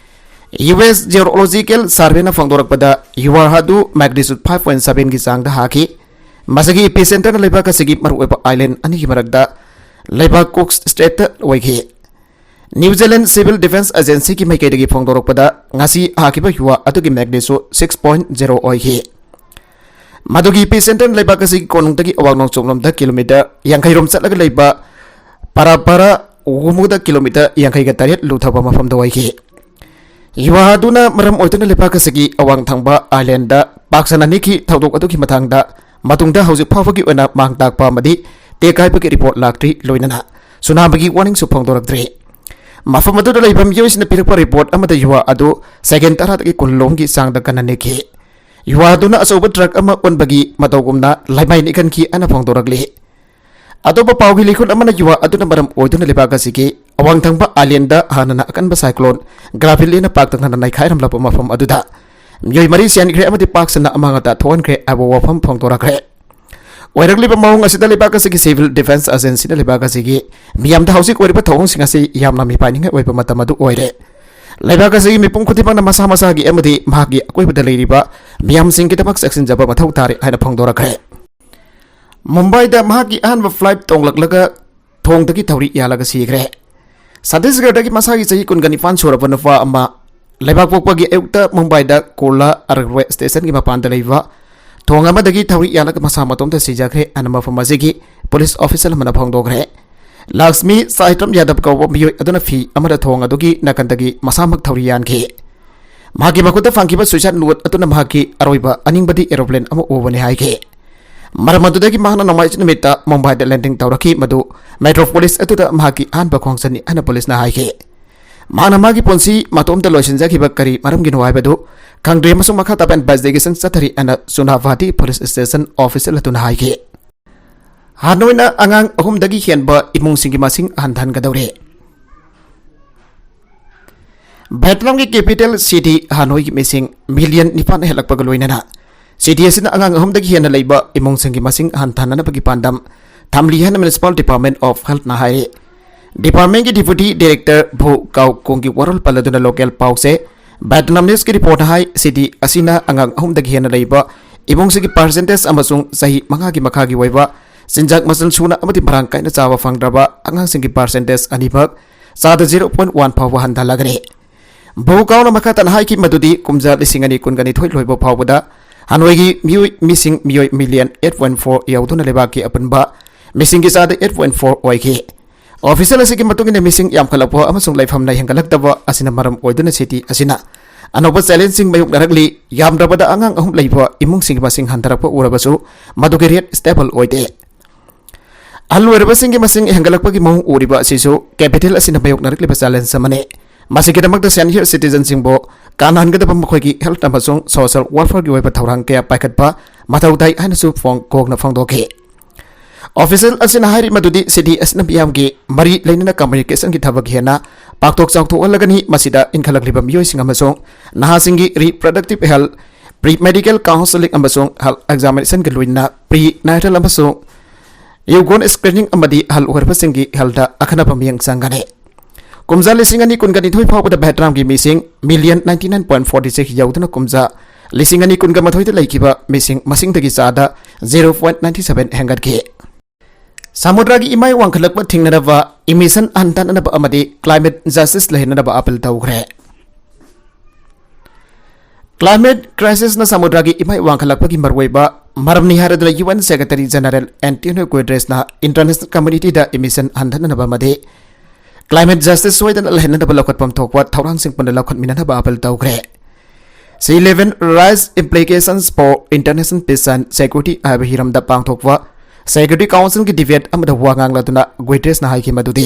ꯌꯨ ꯑꯦꯁ ꯖꯤꯑꯣꯂꯣꯖꯤꯀꯦꯜ ꯁꯔꯚꯦꯅ ꯐꯣꯡꯗꯣꯔꯛꯄꯗ ꯌꯨꯍꯥꯔ ꯑꯗꯨ ꯃꯦꯒꯅꯤꯆꯨꯗ ꯐꯥꯏꯚ ꯄꯣꯏꯟ ꯁꯚꯦꯟꯒꯤ ꯆꯥꯡꯗ ꯍꯥꯈꯤ꯫ ꯃꯁꯤꯒꯤ ꯏꯄꯤꯁꯦꯟꯇꯔꯅ ꯂꯩꯕꯥꯛ ꯑꯁꯤꯒꯤ ꯃꯔꯨꯑꯣꯏꯕ ꯑꯥꯏꯂꯦꯟ ꯑꯅꯤꯒꯤ ꯃꯔꯛꯇ ꯂꯩꯕꯥꯛ ꯀꯨꯛ ꯁ꯭ꯇ꯭ꯔꯦꯠꯇ ꯑꯣꯏꯈꯤ꯫ ꯅ꯭ꯌꯨ ꯖꯤꯂꯦꯟ ꯁꯤꯚꯤꯜ ꯗꯤꯐꯦꯟꯁ ꯑꯦꯖꯦꯟꯁꯤꯒꯤ ꯃꯥꯏꯀꯩꯗꯒꯤ ꯐꯣꯡꯗꯣꯔꯛꯄꯗ, ꯉꯁꯤ ꯍꯥꯈꯤꯕ ꯌꯨꯍꯥ ꯑꯗꯨꯒꯤ ꯃꯦꯒꯅꯤꯆꯨꯗ ꯁꯤꯛꯁ ꯄꯣꯏꯟ ꯖꯦꯔꯣ ꯑꯣꯏꯈꯤ꯫ ꯃꯗꯨꯒꯤ ꯏꯄꯤꯁꯦꯟꯇꯔ ꯂꯩꯕꯥꯛ ꯑꯁꯤꯒꯤ ꯀꯣꯅꯨꯡꯗꯒꯤ ꯑꯋꯥꯡ ꯅꯣꯡꯆꯨꯞꯂꯣꯝꯗ ꯀꯤꯂꯣꯃꯤꯇꯔ ꯌꯥꯡꯈꯩ ꯔꯣꯝ ꯆꯠꯂꯒ ꯂꯩꯕ ꯄꯥꯔꯥꯄꯥꯔꯥ ꯋꯨꯃꯨꯗ ꯀꯤꯂꯣꯃꯤꯇꯔ ꯌꯥꯡꯈꯩꯒ ꯇꯔꯦꯠ ꯂꯨꯊꯕ ꯃꯐꯝꯗ ꯑꯣꯏꯈꯤ꯫ ꯌꯨꯍꯥ ꯑꯗꯨꯅ ꯃꯔꯝ ꯑꯣꯏꯗꯨꯅ ꯂꯩꯕꯥꯛ ꯑꯁꯤꯒꯤ ꯑꯋꯥꯡ ꯊꯪꯕ ꯑꯥꯏꯂꯦꯟꯗ ꯄꯥꯛ ꯁꯟꯅ ꯅꯤꯛꯈꯤ꯫ ꯊꯧꯗꯣꯛ ꯑꯗꯨꯒꯤ ꯃꯇꯥꯡꯗ ꯃꯇꯨꯡꯗ ꯍꯧꯖꯤꯛ ꯐꯥꯎꯕꯒꯤ ꯑꯣꯏꯅ ꯃꯥꯡ ꯇꯥꯛꯄ ꯑꯃꯗꯤ ꯇꯦꯛ ꯀꯥꯏꯕꯒꯤ ꯔꯤꯄꯣꯔꯠ ꯂꯥꯛꯇ꯭ꯔꯤ, ꯂꯣꯏꯅꯅ ꯁꯨꯅꯥꯃꯤꯒꯤ ꯋꯥꯔꯅꯤꯡꯁꯨ ꯐꯣꯡꯗꯣꯔꯛꯇ꯭ꯔꯤ꯫ ꯃꯐꯝ ꯑꯗꯨꯗ ꯂꯩꯕ ꯃꯤꯑꯣꯏꯁꯤꯡꯅ ꯄꯤꯔꯛꯄ ꯔꯤꯄꯣꯔꯠ ꯑꯃꯗ ꯌꯨꯍꯥ ꯑꯗꯨ ꯁꯦꯀꯦꯟ ꯇꯔꯥꯗꯒꯤ ꯀꯨꯟ ꯂꯣꯝꯒꯤ ꯆꯥꯡꯗ ꯀꯟꯅ ꯅꯤꯛꯈꯤ꯫ ꯌꯨꯍꯥ ꯑꯗꯨꯅ ꯑꯆꯧꯕ ꯇ꯭ꯔꯛ ꯑꯃ ꯑꯣꯟꯕꯒꯤ ꯃꯇꯧꯒꯨꯝꯅ ꯂꯩꯃꯥꯏ ꯅꯤꯛꯍꯟꯈꯤ ꯍꯥꯏꯅ ꯐꯣꯡꯗꯣꯔꯛꯂꯤ꯫ ꯑꯇꯣꯞꯄ ꯄꯥꯎꯒꯤ ꯂꯤꯈꯨꯠ ꯑꯃꯅ ꯌꯨꯍꯥ ꯑꯗꯨꯅ ꯃꯔꯝ ꯑꯣꯏꯗꯨꯅ ꯂꯩꯕꯥꯛ ꯑꯁꯤꯒꯤ ꯑꯋꯥꯡ ꯊꯪꯕ ꯑꯥꯏꯂꯦꯟꯗ ꯍꯥꯟꯅꯅ ꯑꯀꯟꯕ ꯁꯥꯏꯀ꯭ꯂꯣꯟ ꯒ꯭ꯔꯥꯚꯤꯂꯤꯅ ꯄꯥꯛꯇꯛꯅꯅ ꯅꯩꯈꯥꯏꯔꯝꯂꯕ ꯃꯐꯝ ꯑꯗꯨꯗ ꯃꯤꯑꯣꯏ ꯃꯔꯤ ꯁꯤꯍꯟꯈ꯭ꯔꯦ ꯑꯃꯗꯤ ꯄꯥꯛ ꯁꯟꯅ ꯑꯃꯥꯡ ꯑꯇꯥ ꯊꯣꯛꯍꯟꯈ꯭ꯔꯦ ꯍꯥꯏꯕ ꯋꯥꯐꯝ ꯐꯣꯡꯗꯣꯔꯛꯈ꯭ꯔꯦ꯫ ꯑꯣꯏꯔꯛꯂꯤꯕ ꯃꯑꯣꯡ ꯑꯁꯤꯗ ꯂꯩꯕꯥꯛ ꯑꯁꯤꯒꯤ Civil Defence Agencyꯅ ꯂꯩꯕꯥꯛ ꯑꯁꯤꯒꯤ ꯃꯤꯌꯥꯝꯗ ꯍꯧꯖꯤꯛ ꯑꯣꯏꯔꯤꯕ ꯊꯧꯑꯣꯡꯁꯤꯡ ꯑꯁꯤ ꯌꯥꯝꯅ ꯃꯤꯄꯥꯏꯅꯤꯡꯉꯥꯏ ꯑꯣꯏꯕ ꯃꯇꯝ ꯑꯗꯨ ꯑꯣꯏꯔꯦ꯫ ꯂꯩꯕꯥꯛ ꯑꯁꯤꯒꯤ ꯃꯤꯄꯨꯝ ꯈꯨꯗꯤꯡꯃꯛꯅ ꯃꯁꯥ ꯃꯁꯥꯒꯤ ꯑꯃꯗꯤ ꯃꯍꯥꯛꯀꯤ ꯑꯀꯣꯏꯕꯗ ꯂꯩꯔꯤꯕ ꯃꯤꯌꯥꯝꯁꯤꯡꯒꯤꯗꯃꯛ ꯆꯦꯛꯁꯤꯟꯖꯕ ꯃꯊꯧ ꯇꯥꯔꯦ ꯍꯥꯏꯅ ꯐꯣꯡꯗꯣꯔꯛꯈ꯭ꯔꯦ꯫ ꯃꯨꯝꯕꯥꯏꯗ ꯃꯍꯥꯛꯀꯤ ꯑꯍꯥꯟꯕ flight ꯇꯣꯡꯂꯛꯂꯒ ꯊꯣꯡꯗꯒꯤ ꯊꯧꯔꯤ ꯌꯥꯜꯂꯒ ꯁꯤꯈ꯭ꯔꯦ꯫ ꯁꯠꯇꯤꯁꯒꯔꯗꯒꯤ ꯃꯁꯥꯒꯤ ꯆꯍꯤ ꯀꯨꯟꯒ ꯅꯤꯄꯥꯟ ꯁꯨꯔꯕ ꯅꯨꯄꯥ ꯑꯃ ꯂꯩꯕꯥꯛ ꯄꯣꯛꯄꯒꯤ ꯑꯌꯨꯛꯇ ꯃꯨꯝꯕꯥꯏꯗ ꯀꯨꯔꯂꯥ railway stationꯒꯤ ꯃꯄꯥꯟꯗ ꯂꯩꯕ ꯊꯣꯡ ꯑꯃꯗꯒꯤ ꯊꯧꯔꯤ ꯌꯥꯜꯂꯒ ꯃꯁꯥ ꯃꯇꯣꯝꯇ ꯁꯤꯖꯈ꯭ꯔꯦ ꯍꯥꯏꯅ ꯃꯐꯝ ꯑꯁꯤꯒꯤ police official ꯑꯃꯅ ꯐꯣꯡꯗꯣꯛꯈ꯭ꯔꯦ꯫ ꯂꯛꯁꯃꯤ ꯁꯥꯏꯇ꯭ꯔꯝ ꯌꯥꯗꯕ ꯀꯧꯕ ꯃꯤꯑꯣꯏ ꯑꯗꯨꯅ ꯐꯤ ꯑꯃꯗ ꯊꯣꯡ ꯑꯗꯨꯒꯤ ꯅꯥꯀꯟꯗꯒꯤ ꯃꯁꯥꯃꯛ ꯊꯧꯔꯤ ꯌꯥꯟꯈꯤ꯫ ꯃꯍꯥꯛꯀꯤ ꯃꯈꯨꯠꯇ ꯐꯪꯈꯤꯕ suicide note ꯑꯗꯨꯅ ꯃꯍꯥꯛꯀꯤ ꯑꯔꯣꯏꯕ ꯑꯅꯤꯡꯕꯗꯤ aeroplane ꯑꯃ ꯎꯕꯅꯤ ꯍꯥꯏꯈꯤ꯫ ꯃꯔꯝ ꯑꯗꯨꯗꯒꯤ ꯃꯍꯥꯛꯅ ꯅꯣꯡꯃꯥꯏꯖꯤꯡ ꯅꯨꯃꯤꯠꯇ ꯃꯨꯝꯕꯥꯏꯗ landing ꯇꯧꯔꯛꯈꯤ, ꯃꯗꯨ Metro Police ꯑꯗꯨꯗ ꯃꯍꯥꯛꯀꯤ ꯑꯍꯥꯟꯕ ꯈꯣꯡꯆꯠꯅꯤ ꯍꯥꯏꯅ policeꯅ ꯍꯥꯏꯈꯤ꯫ ꯃꯍꯥꯛꯅ ꯃꯥꯒꯤ ꯄꯨꯟꯁꯤ ꯃꯇꯣꯝꯇ ꯂꯣꯏꯁꯤꯟꯖꯈꯤꯕ ꯀꯔꯤ ꯃꯔꯝꯒꯤꯅꯣ ꯍꯥꯏꯕꯗꯨ ꯈꯪꯗ꯭ꯔꯤ ꯑꯃꯁꯨꯡ ꯃꯈꯥ ꯇꯥꯕ investigation ꯆꯠꯊꯔꯤ ꯍꯥꯏꯅ ꯆꯨꯅꯥꯚꯥꯇꯤ police station official ꯑꯗꯨꯅ ꯍꯥꯏꯈꯤ꯫ ꯍꯥꯟꯅ ꯑꯣꯏꯅ ꯑꯉꯥꯡ ꯑꯍꯨꯝꯗꯒꯤ ꯍꯦꯟꯕ ꯏꯃꯨꯡꯁꯤꯡꯒꯤ ꯃꯁꯤꯡ ꯍꯟꯊꯍꯟꯒꯗꯧꯔꯦ꯫ ꯚꯦꯠꯅꯥꯝꯒꯤ capital city ꯍꯥꯅꯣꯏꯒꯤ ꯃꯤꯁꯤꯡ million ꯅꯤꯄꯥꯟ ꯍꯦꯜꯂꯛꯄꯒ ꯂꯣꯏꯅꯅ city ꯑꯁꯤꯅ ꯑꯉꯥꯡ ꯑꯍꯨꯝꯗꯒꯤ ꯍꯦꯟꯅ ꯂꯩꯕ ꯏꯃꯨꯡꯁꯤꯡꯒꯤ ꯃꯁꯤꯡ ꯍꯟꯊꯍꯟꯅꯕꯒꯤ ꯄꯥꯟꯗꯝ ꯊꯝꯂꯤ ꯍꯥꯏꯅ Municipal Department of Healthꯅ ꯍꯥꯏꯔꯤ꯫ Departmentꯀꯤ Deputy Director ꯚꯨ ꯀꯥꯎ ꯀꯣꯡꯒꯤ ꯋꯥꯔꯣꯜ ꯄꯜꯂꯗꯨꯅ local ꯄꯥꯎꯁꯦ ꯚꯦꯠꯅꯥꯝ Newsꯀꯤ report ꯍꯥꯏ꯫ City ꯑꯁꯤꯅ ꯑꯉꯥꯡ ꯑꯍꯨꯝꯗꯒꯤ ꯍꯦꯟꯅ ꯂꯩꯕ ꯏꯃꯨꯡꯁꯤꯡꯒꯤ percentage ꯑꯃꯁꯨꯡ ꯆꯍꯤ ꯃꯉꯥꯒꯤ ꯃꯈꯥꯒꯤ ꯑꯣꯏꯕ ꯆꯤꯟꯖꯥꯛ ꯃꯆꯜ ꯁꯨꯅ ꯑꯃꯗꯤ ꯃꯔꯥꯡ ꯀꯥꯏꯅ ꯆꯥꯕ ꯐꯪꯗ꯭ꯔꯕ ꯑꯉꯥꯡꯁꯤꯡꯒꯤ percentage ꯑꯅꯤꯃꯛ ꯆꯥꯗ zero point one ꯐꯥꯎꯕ ꯍꯟꯊꯍꯜꯂꯒꯅꯤ꯫ ꯚꯨ ꯀꯥꯎꯅ ꯃꯈꯥ ꯇꯥꯅ ꯍꯥꯏꯈꯤ ꯃꯗꯨꯗꯤ ꯀꯨꯝꯖꯥ ꯂꯤꯁꯤꯡ ꯑꯅꯤ ꯀꯨꯟꯒ ꯅꯤꯊꯣꯏ ꯂꯣꯏꯕ ꯐꯥꯎꯕꯗ ꯍꯥꯅꯣꯏꯒꯤ ꯃꯤꯑꯣꯏ, ꯃꯤꯁꯤꯡ ꯃꯤꯑꯣꯏ million eight point four ꯌꯧꯗꯨꯅ ꯂꯩꯕꯥꯛꯀꯤ ꯑꯄꯨꯟꯕ ꯃꯤꯁꯤꯡꯒꯤ ꯆꯥꯗ eight point four ꯑꯣꯏꯈꯤ꯫ Official ꯑꯁꯤꯒꯤ ꯃꯇꯨꯡ ꯏꯟꯅ ꯃꯤꯁꯤꯡ ꯌꯥꯝꯈꯠꯂꯛꯄ ꯑꯃꯁꯨꯡ ꯂꯩꯐꯝꯅ ꯍꯦꯟꯒꯠꯂꯛꯇꯕ ꯑꯁꯤꯅ ꯃꯔꯝ ꯑꯣꯏꯗꯨꯅ city ꯑꯁꯤꯅ ꯑꯅꯧꯕ challengeꯁꯤꯡ ꯃꯥꯌꯣꯛꯅꯔꯛꯂꯤ꯫ ꯌꯥꯝꯗ꯭ꯔꯕꯗ ꯑꯉꯥꯡ ꯑꯍꯨꯝ ꯂꯩꯕ ꯏꯃꯨꯡꯁꯤꯡꯒꯤ ꯃꯁꯤꯡ ꯍꯟꯊꯔꯛꯄ ꯎꯔꯕꯁꯨ ꯃꯗꯨꯒꯤ rate stable ꯑꯣꯏꯗꯦ꯫ ꯑꯍꯜ ꯑꯣꯏꯔꯕꯁꯤꯡꯒꯤ ꯃꯁꯤꯡ ꯍꯦꯟꯒꯠꯂꯛꯄꯒꯤ ꯃꯑꯣꯡ ꯎꯔꯤꯕ ꯑꯁꯤꯁꯨ capital ꯑꯁꯤꯅ ꯃꯥꯌꯣꯛꯅꯔꯛꯂꯤꯕ challenge ꯑꯃꯅꯤ꯫ ꯃꯁꯤꯒꯤꯗꯃꯛꯇ senior citizenꯁꯤꯡꯕꯨ ꯀꯥꯟꯅꯍꯟꯒꯗꯕ ꯃꯈꯣꯏꯒꯤ health ꯑꯃꯁꯨꯡ social welfareꯒꯤ ꯑꯣꯏꯕ ꯊꯧꯔꯥꯡ ꯀꯌꯥ ꯄꯥꯏꯈꯠꯄ ꯃꯊꯧ ꯇꯥꯏ ꯍꯥꯏꯅꯁꯨ ꯐꯣꯡ-, ꯀꯣꯛꯅ ꯐꯣꯡꯗꯣꯛꯈꯤ꯫ Official ꯑꯁꯤꯅ ꯍꯥꯏꯔꯤ ꯃꯗꯨꯗꯤ city ꯑꯁꯤꯅ ꯃꯤꯌꯥꯝꯒꯤ ꯃꯔꯤ ꯂꯩꯅꯅ communicationꯒꯤ ꯊꯕꯛ ꯍꯦꯟꯅ ꯄꯥꯛꯊꯣꯛ ꯆꯥꯎꯊꯣꯛꯍꯜꯂꯒꯅꯤ꯫ ꯃꯁꯤꯗ ꯏꯟꯈꯠꯂꯛꯂꯤꯕ ꯃꯤꯑꯣꯏꯁꯤꯡ ꯑꯃꯁꯨꯡ ꯅꯍꯥꯁꯤꯡꯒꯤ reproductive health, pre medical counseling ꯑꯃꯁꯨꯡ health examinationꯒ ꯂꯣꯏꯅꯅ prenatal ꯑꯃꯁꯨꯡ newborn screening ꯑꯃꯗꯤ ꯑꯍꯜ ꯑꯣꯏꯔꯕꯁꯤꯡꯒꯤ healthꯇ ꯑꯈꯟꯅꯕ ꯃꯤꯠꯌꯦꯡ ꯆꯪꯒꯅꯤ꯫ ꯀꯨꯝꯖꯥ ꯂꯤꯁꯤꯡ ꯑꯅꯤ ꯀꯨꯟꯒ ꯅꯤꯊꯣꯏ ꯐꯥꯎꯕꯗ ꯚꯦꯠꯅꯥꯝꯒꯤ ꯃꯤꯁꯤꯡ million ninety nine point forty six ꯌꯧꯗꯨꯅ ꯀꯨꯝꯖꯥ ꯂꯤꯁꯤꯡ ꯑꯅꯤ ꯀꯨꯟꯒ ꯃꯥꯊꯣꯏꯗ ꯂꯩꯈꯤꯕ ꯃꯤꯁꯤꯡ ꯃꯁꯤꯡꯗꯒꯤ ꯆꯥꯗ zero point ninety seven ꯍꯦꯟꯒꯠꯈꯤ꯫ ꯁꯃꯨꯗ꯭ꯔꯒꯤ ꯏꯃꯥꯏ ꯋꯥꯡꯈꯠꯂꯛꯄ ꯊꯤꯡꯅꯅꯕ, emission ꯍꯟꯊꯅꯅꯕ ꯑꯃꯗꯤ climate justice ꯂꯩꯍꯟꯅꯕ appeal ꯇꯧꯈ꯭ꯔꯦ꯫ Climate crisisꯅ ꯁꯃꯨꯗ꯭ꯔꯒꯤ ꯏꯃꯥꯏ ꯋꯥꯡꯈꯠꯂꯛꯄꯒꯤ ꯃꯔꯨꯑꯣꯏꯕ ꯃꯔꯝꯅꯤ ꯍꯥꯏꯔꯗꯨꯅ UN Secretary General Antonio Guterresꯅ international communityꯗ emission ꯍꯟꯊꯅꯅꯕ ꯑꯃꯗꯤ climate justice ꯁꯣꯏꯗꯅ ꯂꯩꯍꯟꯅꯕ ꯂꯧꯈꯠꯐꯝ ꯊꯣꯛꯄ ꯊꯧꯔꯥꯡꯁꯤꯡ ꯄꯨꯟꯅ ꯂꯧꯈꯠꯃꯤꯟꯅꯅꯕ appeal ꯇꯧꯈ꯭ꯔꯦ꯫ Sea level rise implications for international peace and security ꯍꯥꯏꯕ ꯍꯤꯔꯝꯗ ꯄꯥꯡꯊꯣꯛꯄ Security Councilꯒꯤ debate ꯑꯃꯗ ꯋꯥ ꯉꯥꯡꯂꯗꯨꯅ Guterresꯅ ꯍꯥꯏꯈꯤ ꯃꯗꯨꯗꯤ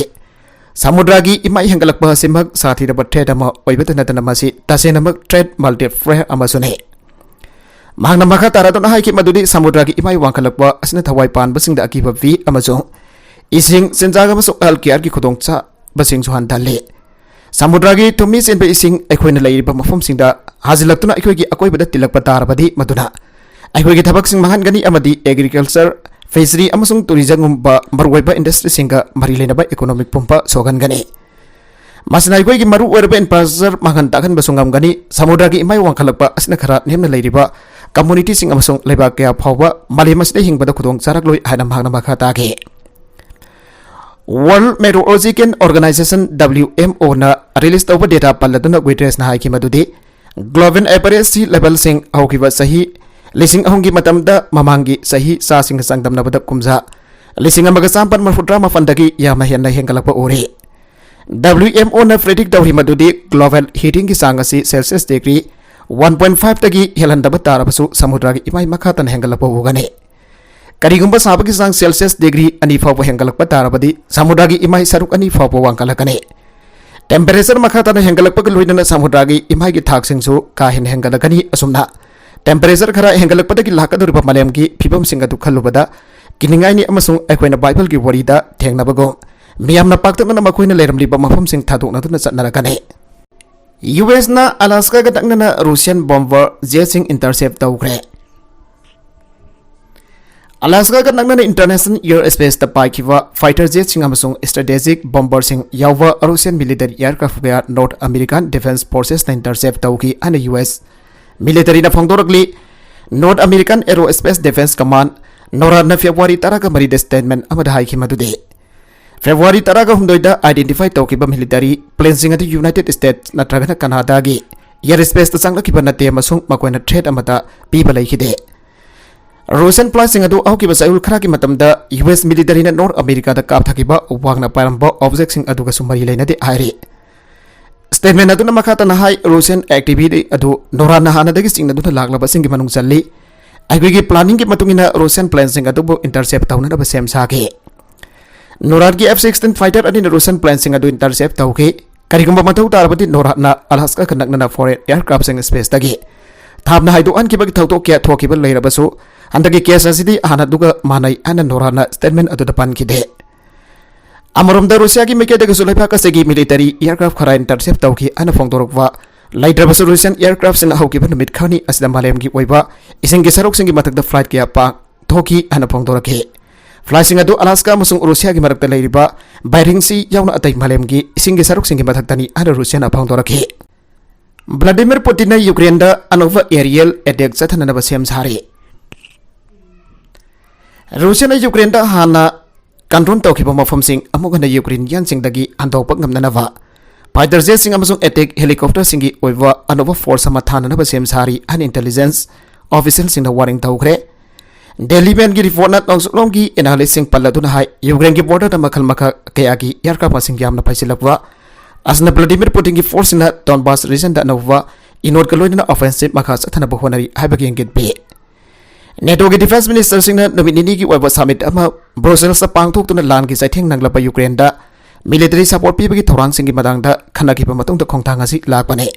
ꯁꯃꯨꯗ꯭ꯔꯒꯤ ꯏꯃꯥꯏ ꯍꯦꯟꯒꯠꯂꯛꯄ ꯑꯁꯤꯃꯛ ꯁꯥꯊꯤꯔꯕ threat ꯑꯃ ꯑꯣꯏꯕꯇ ꯅꯠꯇꯅ ꯃꯁꯤ ꯇꯁꯦꯡꯅꯃꯛ threat multiplier ꯑꯃꯁꯨꯅꯤ꯫ ꯃꯍꯥꯛꯅ ꯃꯈꯥ ꯇꯥꯔꯗꯨꯅ ꯍꯥꯏꯈꯤ ꯃꯗꯨꯗꯤ ꯁꯃꯨꯗ꯭ꯔꯒꯤ ꯏꯃꯥꯏ ꯋꯥꯡꯈꯠꯂꯛꯄ ꯑꯁꯤꯅ ꯊꯋꯥꯏ ꯄꯥꯟꯕꯁꯤꯡꯗ ꯑꯀꯤꯕ ꯄꯤ ꯑꯃꯁꯨꯡ ꯏꯁꯤꯡ, ꯆꯤꯟꯖꯥꯛ ꯑꯃꯁꯨꯡ health careꯒꯤ ꯈꯨꯗꯣꯡꯆꯥꯕꯁꯤꯡꯁꯨ ꯍꯟꯊꯍꯜꯂꯤ꯫ ꯁꯃꯨꯗ꯭ꯔꯒꯤ ꯊꯨꯝꯃꯤ ꯆꯦꯟꯕ ꯏꯁꯤꯡ ꯑꯩꯈꯣꯏꯅ ꯂꯩꯔꯤꯕ ꯃꯐꯝꯁꯤꯡꯗ ꯍꯥꯖꯤꯜꯂꯛꯇꯨꯅ ꯑꯩꯈꯣꯏꯒꯤ ꯑꯀꯣꯏꯕꯗ ꯇꯤꯜꯂꯛꯄ ꯇꯥꯔꯕꯗꯤ ꯃꯗꯨꯅ ꯑꯩꯈꯣꯏꯒꯤ ꯊꯕꯛꯁꯤꯡ ꯃꯥꯡꯍꯟꯒꯅꯤ ꯑꯃꯗꯤ agriculture, fishery ꯑꯃꯁꯨꯡ tourismꯒꯨꯝꯕ ꯃꯔꯨꯑꯣꯏꯕ industryꯁꯤꯡꯒ ꯃꯔꯤ ꯂꯩꯅꯕ economic ꯄꯨꯝꯕ ꯁꯣꯛꯍꯟꯒꯅꯤ꯫ ꯃꯁꯤꯅ ꯑꯩꯈꯣꯏꯒꯤ ꯃꯔꯨꯑꯣꯏꯔꯕ infrastructure ꯃꯥꯡꯍꯟ ꯇꯥꯛꯍꯟꯕꯁꯨ ꯉꯝꯒꯅꯤ꯫ ꯁꯃꯨꯗ꯭ꯔꯒꯤ ꯏꯃꯥꯏ ꯋꯥꯡꯈꯠꯂꯛꯄ ꯑꯁꯤꯅ ꯈꯔ ꯅꯦꯝꯅ ꯂꯩꯔꯤꯕ communityꯁꯤꯡ ꯑꯃꯁꯨꯡ ꯂꯩꯕꯥꯛ ꯀꯌꯥ ꯐꯥꯎꯕ ꯃꯥꯂꯦꯝ ꯑꯁꯤꯗ ꯍꯤꯡꯕꯗ ꯈꯨꯗꯣꯡ ꯆꯥꯔꯛꯂꯣꯏ ꯍꯥꯏꯅ ꯃꯍꯥꯛꯅ ꯃꯈꯥ ꯇꯥꯈꯤ꯫ World Meteorological Organization, W M Oꯅ release ꯇꯧꯕ data ꯄꯜꯂꯗꯨꯅ Guterresꯅ ꯍꯥꯏꯈꯤ ꯃꯗꯨꯗꯤ global average sea levelꯁꯤꯡ ꯍꯧꯈꯤꯕ ꯆꯍꯤ ꯂꯤꯁꯤꯡ ꯑꯍꯨꯝꯒꯤ ꯃꯇꯝꯗ ꯃꯃꯥꯡꯒꯤ ꯆꯍꯤ ꯆꯥꯁꯤꯡꯒ ꯆꯥꯡꯗꯝꯅꯕꯗ ꯀꯨꯝꯖꯥ ꯂꯤꯁꯤꯡ ꯑꯃꯒ ꯆꯥꯃꯥꯄꯟ ꯃꯔꯤꯐꯨꯇꯔꯥ ꯃꯥꯄꯟꯗꯒꯤ ꯌꯥꯝꯅ ꯍꯦꯟꯅ ꯍꯦꯟꯒꯠꯂꯛꯄ ꯎꯔꯤ꯫ W M Oꯅ predict ꯇꯧꯔꯤ ꯃꯗꯨꯗꯤ global heatingꯒꯤ ꯆꯥꯡ ꯑꯁꯤ Celsius degree one point fiveꯇꯒꯤ ꯍꯦꯜꯍꯟꯗꯕ ꯇꯥꯔꯕꯁꯨ ꯁꯃꯨꯗ꯭ꯔꯒꯤ ꯏꯃꯥꯏ ꯃꯈꯥ ꯇꯥꯅ ꯍꯦꯟꯒꯠꯂꯛꯄ ꯎꯒꯅꯤ꯫ ꯀꯔꯤꯒꯨꯝꯕ ꯁꯥꯕꯒꯤ ꯆꯥꯡ Celsius degree ꯑꯅꯤ ꯐꯥꯎꯕ ꯍꯦꯟꯒꯠꯂꯛꯄ ꯇꯥꯔꯕꯗꯤ ꯁꯃꯨꯗ꯭ꯔꯒꯤ ꯏꯃꯥꯏ ꯁꯔꯨꯛ ꯑꯅꯤ ꯐꯥꯎꯕ ꯋꯥꯡꯈꯠꯂꯛꯀꯅꯤ꯫ Temperature ꯃꯈꯥ ꯇꯥꯅ ꯍꯦꯟꯒꯠꯂꯛꯄꯒ ꯂꯣꯏꯅꯅ ꯁꯃꯨꯗ꯭ꯔꯒꯤ ꯏꯃꯥꯏꯒꯤ ꯊꯥꯛꯁꯤꯡꯁꯨ ꯀꯥ ꯍꯦꯟꯅ ꯍꯦꯟꯒꯠꯂꯛꯀꯅꯤ꯫ ꯑꯁꯨꯝꯅ temperature ꯈꯔ ꯍꯦꯟꯒꯠꯂꯛꯄꯗꯒꯤ ꯂꯥꯛꯀꯗꯧꯔꯤꯕ ꯃꯥꯂꯦꯝꯒꯤ ꯐꯤꯕꯝꯁꯤꯡ ꯑꯗꯨ ꯈꯜꯂꯨꯕꯗ ꯀꯤꯅꯤꯡꯉꯥꯏꯅꯤ ꯑꯃꯁꯨꯡ ꯑꯩꯈꯣꯏꯅ ꯕꯥꯏꯕꯜꯒꯤ ꯋꯥꯔꯤꯗ ꯊꯦꯡꯅꯕꯒꯨꯝ ꯃꯤꯌꯥꯝꯅ ꯄꯥꯛꯇꯛꯅꯅ ꯃꯈꯣꯏꯅ ꯂꯩꯔꯝꯂꯤꯕ ꯃꯐꯝꯁꯤꯡ ꯊꯥꯗꯣꯛꯅꯗꯨꯅ ꯆꯠꯅꯔꯛꯀꯅꯤ꯫ ꯌꯨ ꯑꯦꯁꯅ ꯑꯂꯥꯁꯀꯥꯒ ꯅꯛꯅꯅ ꯔꯨꯁꯤꯌꯥꯟ ꯕꯣꯝꯕꯔ ꯖꯦꯠꯁꯤꯡ ꯏꯟꯇꯔꯁꯦꯞ ꯇꯧꯈ꯭ꯔꯦ꯫ ꯑꯂꯥꯁꯀꯥꯒ ꯅꯛꯅꯅ ꯏꯟꯇꯔꯅꯦꯁꯅꯦꯜ ꯑꯦꯌꯔ ꯁ꯭ꯄꯦꯁꯇ ꯄꯥꯏꯈꯤꯕ ꯐꯥꯏꯇꯔ ꯖꯦꯠꯁꯤꯡ ꯑꯃꯁꯨꯡ ꯁ꯭ꯇ꯭ꯔꯦꯇꯦꯖꯤꯛ ꯕꯣꯝꯕꯔꯁꯤꯡ ꯌꯥꯎꯕ ꯔꯨꯁꯤꯌꯟ ꯃꯤꯂꯤꯇꯔꯤ ꯑꯦꯌꯔꯀ꯭ꯔꯥꯐ ꯀꯌꯥ ꯅꯣꯔꯠ ꯑꯃꯦꯔꯤꯀꯥꯟ ꯗꯤꯐꯦꯟꯁ ꯐꯣꯔꯁꯦꯁꯅ ꯏꯟꯇꯔꯁꯦꯞ ꯇꯧꯈꯤ ꯍꯥꯏꯅ ꯌꯨ ꯑꯦꯁ ꯃꯤꯂꯤꯇꯔꯤꯅ ꯐꯣꯡꯗꯣꯔꯛꯂꯤ꯫ North American aerospace defence command ꯅꯣꯔꯥꯗꯅ ꯐꯦꯕ꯭ꯔꯨꯋꯥꯔꯤ ꯇꯔꯥꯒ ꯃꯔꯤꯗ ꯁ꯭ꯇꯦꯠꯃꯦꯟ ꯑꯃꯗ ꯍꯥꯏꯈꯤ ꯃꯗꯨꯗꯤ ꯐꯦꯕ꯭ꯔꯨꯋꯥꯔꯤ ꯇꯔꯥꯒ ꯍꯨꯝꯗꯣꯏꯗ ꯑꯥꯏꯗꯦꯟꯇꯤꯐꯥꯏ ꯇꯧꯈꯤꯕ ꯃꯤꯂꯤꯇꯔꯤ ꯄ꯭ꯂꯦꯟꯁꯤꯡ ꯑꯗꯨ ꯌꯨꯅꯥꯏꯇꯦꯗ ꯁ꯭ꯇꯦꯠꯁ ꯅꯠꯇ꯭ꯔꯒꯅ ꯀꯅꯥꯗꯥꯒꯤ ꯑꯦꯌꯔ ꯁ꯭ꯄꯦꯁꯇ ꯆꯪꯂꯛꯈꯤꯕ ꯅꯠꯇꯦ ꯑꯃꯁꯨꯡ ꯃꯈꯣꯏꯅ ꯊ꯭ꯔꯦꯠ ꯑꯃꯠꯇ ꯄꯤꯕ ꯂꯩꯈꯤꯗꯦ꯫ ꯔꯨꯁꯤꯌꯟ ꯐ꯭ꯂꯥꯏꯠꯁꯤꯡ ꯑꯗꯨ ꯍꯧꯈꯤꯕ ꯆꯌꯣꯜ ꯈꯔꯒꯤ ꯃꯇꯝꯗ ꯌꯨ ꯑꯦꯁ ꯃꯤꯂꯤꯇꯔꯤꯅ ꯅꯣꯔꯠ ꯑꯃꯦꯔꯤꯀꯥꯗ ꯀꯥꯞꯊꯈꯤꯕ ꯋꯥꯡꯅ ꯄꯥꯏꯔꯝꯕ ꯑꯣꯕꯖꯦꯛꯁꯤꯡ ꯑꯗꯨꯒꯁꯨ ꯃꯔꯤ ꯂꯩꯅꯗꯦ ꯍꯥꯏꯔꯤ꯫ ꯁ꯭ꯇꯦꯠꯃꯦꯟ ꯑꯗꯨꯅ ꯃꯈꯥ ꯇꯥꯅ ꯍꯥꯏ, ꯔꯨꯁꯤꯌꯟ ꯑꯦꯛꯇꯤꯚꯤꯇꯤ ꯑꯗꯨ ꯅꯣꯔꯥꯗꯅ ꯍꯥꯟꯅꯗꯒꯤ ꯆꯤꯡꯅꯗꯨꯅ ꯂꯥꯛꯂꯕꯁꯤꯡꯒꯤ ꯃꯅꯨꯡ ꯆꯜꯂꯤ꯫ ꯑꯩꯈꯣꯏꯒꯤ ꯄ꯭ꯂꯥꯅꯤꯡꯒꯤ ꯃꯇꯨꯡ ꯏꯟꯅ ꯔꯨꯁꯤꯌꯟ ꯄ꯭ꯂꯦꯟꯁꯤꯡ ꯑꯗꯨꯕꯨ ꯏꯟꯇꯔꯁꯦꯞ ꯇꯧꯅꯅꯕ ꯁꯦꯝ ꯁꯥꯈꯤ꯫ ꯅꯣꯔꯥꯗꯒꯤ ꯑꯦꯐ ꯁꯤꯛꯁꯇꯤꯟ ꯐꯥꯏꯇꯔ ꯑꯅꯤꯅ ꯔꯨꯁꯤꯌꯟ ꯄ꯭ꯂꯦꯟꯁꯤꯡ ꯑꯗꯨ ꯏꯟꯇꯔꯁꯦꯞ ꯇꯧꯈꯤ꯫ ꯀꯔꯤꯒꯨꯝꯕ ꯃꯊꯧ ꯇꯥꯔꯕꯗꯤ ꯅꯣꯔꯥꯗꯅ ꯑꯂꯥꯁꯀꯥꯒ ꯅꯛꯅꯅ ꯐꯣꯔꯦꯟ ꯑꯦꯌꯔꯀ꯭ꯔꯥꯐꯁꯤꯡ ꯁ꯭ꯄꯦꯁꯇꯒꯤ ꯊꯥꯞꯅ ꯍꯥꯏꯗꯣꯛꯍꯟꯈꯤꯕꯒꯤ ꯊꯧꯗꯣꯛ ꯀꯌꯥ ꯊꯣꯛꯈꯤꯕ ꯂꯩꯔꯕꯁꯨ, ꯍꯟꯗꯛꯀꯤ ꯀꯦꯁ ꯑꯁꯤꯗꯤ ꯍꯥꯟꯅꯗꯨꯒ ꯃꯥꯟꯅꯩ ꯍꯥꯏꯅ ꯅꯣꯔꯥꯗꯅ ꯁ꯭ꯇꯦꯠꯃꯦꯟ ꯑꯗꯨꯗ ꯄꯟꯈꯤꯗꯦ꯫ ꯑꯃꯔꯣꯝꯗ, ꯔꯨꯁꯤꯌꯥꯒꯤ ꯃꯥꯏꯀꯩꯗꯒꯤꯁꯨ ꯂꯩꯕꯥꯛ ꯑꯁꯤꯒꯤ ꯃꯤꯂꯤꯇꯔꯤ ꯑꯦꯌꯔꯀ꯭ꯔꯥꯐ ꯈꯔ ꯏꯟꯇꯔꯁꯦꯞ ꯇꯧꯈꯤ ꯍꯥꯏꯅ ꯐꯣꯡꯗꯣꯔꯛꯄ ꯂꯩꯇ꯭ꯔꯕꯁꯨ, ꯔꯨꯁꯤꯌꯟ ꯑꯦꯌꯔꯀ꯭ꯔꯥꯐꯁꯤꯡꯅ ꯍꯧꯈꯤꯕ ꯅꯨꯃꯤꯠ ꯈꯔꯅꯤ ꯑꯁꯤꯗ ꯃꯥꯂꯦꯝꯒꯤ ꯑꯣꯏꯕ ꯏꯁꯤꯡꯒꯤ ꯁꯔꯨꯛꯁꯤꯡꯒꯤ ꯃꯊꯛꯇ ꯐ꯭ꯂꯥꯏꯠ ꯀꯌꯥ ꯄꯥꯡꯊꯣꯛꯈꯤ ꯍꯥꯏꯅ ꯐꯣꯡꯗꯣꯔꯛꯈꯤ꯫ ꯐ꯭ꯂꯥꯏꯠꯁꯤꯡ ꯑꯗꯨ ꯑꯂꯥꯁꯀꯥ ꯑꯃꯁꯨꯡ ꯔꯨꯁꯤꯌꯥꯒꯤ ꯃꯔꯛꯇ ꯂꯩꯔꯤꯕ ꯕꯥꯏꯔꯤꯡ ꯁꯤ ꯌꯥꯎꯅ ꯑꯇꯩ ꯃꯥꯂꯦꯝꯒꯤ ꯏꯁꯤꯡꯒꯤ ꯁꯔꯨꯛꯁꯤꯡꯒꯤ ꯃꯊꯛꯇꯅꯤ ꯍꯥꯏꯅ ꯔꯨꯁꯤꯌꯥꯅ ꯐꯣꯡꯗꯣꯔꯛꯈꯤ꯫ ꯚ꯭ꯂꯥꯗꯤꯃꯤꯔ ꯄꯨꯇꯤꯟꯅ ꯌꯨꯀ꯭ꯔꯦꯟꯗ ꯑꯅꯧꯕ ꯑꯦꯔꯤꯌꯦꯜ ꯑꯦꯇꯦꯛ ꯆꯠꯊꯅꯅꯕ ꯁꯦꯝ ꯁꯥꯔꯤ꯫ ꯔꯨꯁꯤꯌꯥꯅ ꯌꯨꯀ꯭ꯔꯦꯟꯗ ꯍꯥꯟꯅ ꯀꯟꯇ꯭ꯔꯣꯜ ꯇꯧꯈꯤꯕ ꯃꯐꯝꯁꯤꯡ ꯑꯃꯨꯛ ꯍꯟꯅ ꯌꯨꯀ꯭ꯔꯦꯅꯤꯌꯟꯁꯤꯡꯗꯒꯤ ꯍꯟꯗꯣꯛꯄ ꯉꯝꯅꯅꯕ ꯐꯥꯏꯇꯔ ꯖꯦꯠꯁꯤꯡ ꯑꯃꯁꯨꯡ ꯑꯦꯇꯦꯛ ꯍꯦꯂꯤꯀꯣꯞꯇꯔꯁꯤꯡꯒꯤ ꯑꯣꯏꯕ ꯑꯅꯧꯕ ꯐꯣꯔꯁ ꯑꯃ ꯊꯥꯅꯅꯕ ꯁꯦꯝ ꯁꯥꯔꯤ ꯍꯥꯏꯅ ꯏꯟꯇꯦꯂꯤꯖꯦꯟꯁ ꯑꯣꯐꯤꯁꯤꯌꯦꯜꯁꯤꯡꯅ ꯋꯥꯔꯅꯤꯡ ꯇꯧꯈ꯭ꯔꯦ꯫ ꯗꯦꯂꯤ ꯃꯦꯜꯒꯤ ꯔꯤꯄꯣꯔꯠꯅ ꯅꯣꯡꯆꯨꯞꯂꯣꯝꯒꯤ ꯑꯦꯅꯥꯂꯤꯁꯁꯤꯡ ꯄꯜꯂꯗꯨꯅ ꯍꯥꯏ, ꯌꯨꯀ꯭ꯔꯦꯟꯒꯤ ꯕꯣꯔꯗꯔꯗ ꯃꯈꯜ ꯃꯈꯥ ꯀꯌꯥꯒꯤ ꯑꯦꯌꯔꯀ꯭ꯔꯥꯐ ꯃꯁꯤꯡ ꯌꯥꯝꯅ ꯄꯥꯏꯁꯤꯜꯂꯛꯄ ꯑꯁꯤꯅ ꯚ꯭ꯂꯥꯗꯤꯃꯤꯔ ꯄꯨꯇꯤꯟꯒꯤ ꯐꯣꯔꯁꯁꯤꯡꯅ ꯗꯣꯟꯕꯥꯁ ꯔꯤꯖꯟꯗ ꯑꯅꯧꯕ ꯏꯅꯣꯠꯀ ꯂꯣꯏꯅꯅ ꯑꯣꯐꯦꯟꯁꯤꯚ ꯃꯈꯥ ꯆꯠꯊꯅꯕ ꯍꯣꯠꯅꯔꯤ ꯍꯥꯏꯕꯒꯤ ꯏꯪꯒꯤꯠ ꯄꯤ꯫ ꯅꯦꯇꯣꯒꯤ ꯗꯤꯐꯦꯟꯁ ꯃꯤꯅꯤꯁꯇꯔꯁꯤꯡꯅ ꯅꯨꯃꯤꯠ ꯅꯤꯅꯤꯒꯤ ꯑꯣꯏꯕ ꯁꯃꯤꯠ ꯑꯃ ꯕ꯭ꯔꯨꯁꯦꯜꯁꯇ ꯄꯥꯡꯊꯣꯛꯇꯨꯅ ꯂꯥꯟꯒꯤ ꯆꯩꯊꯦꯡ ꯅꯪꯂꯕ ꯌꯨꯀ꯭ꯔꯦꯟꯗ ꯃꯤꯂꯤꯇꯔꯤ ꯁꯄꯣꯔꯠ ꯄꯤꯕꯒꯤ ꯊꯧꯔꯥꯡꯁꯤꯡꯒꯤ ꯃꯇꯥꯡꯗ ꯈꯟꯅꯈꯤꯕ ꯃꯇꯨꯡꯗ ꯈꯣꯡꯊꯥꯡ ꯑꯁꯤ ꯂꯥꯛꯄꯅꯤ꯫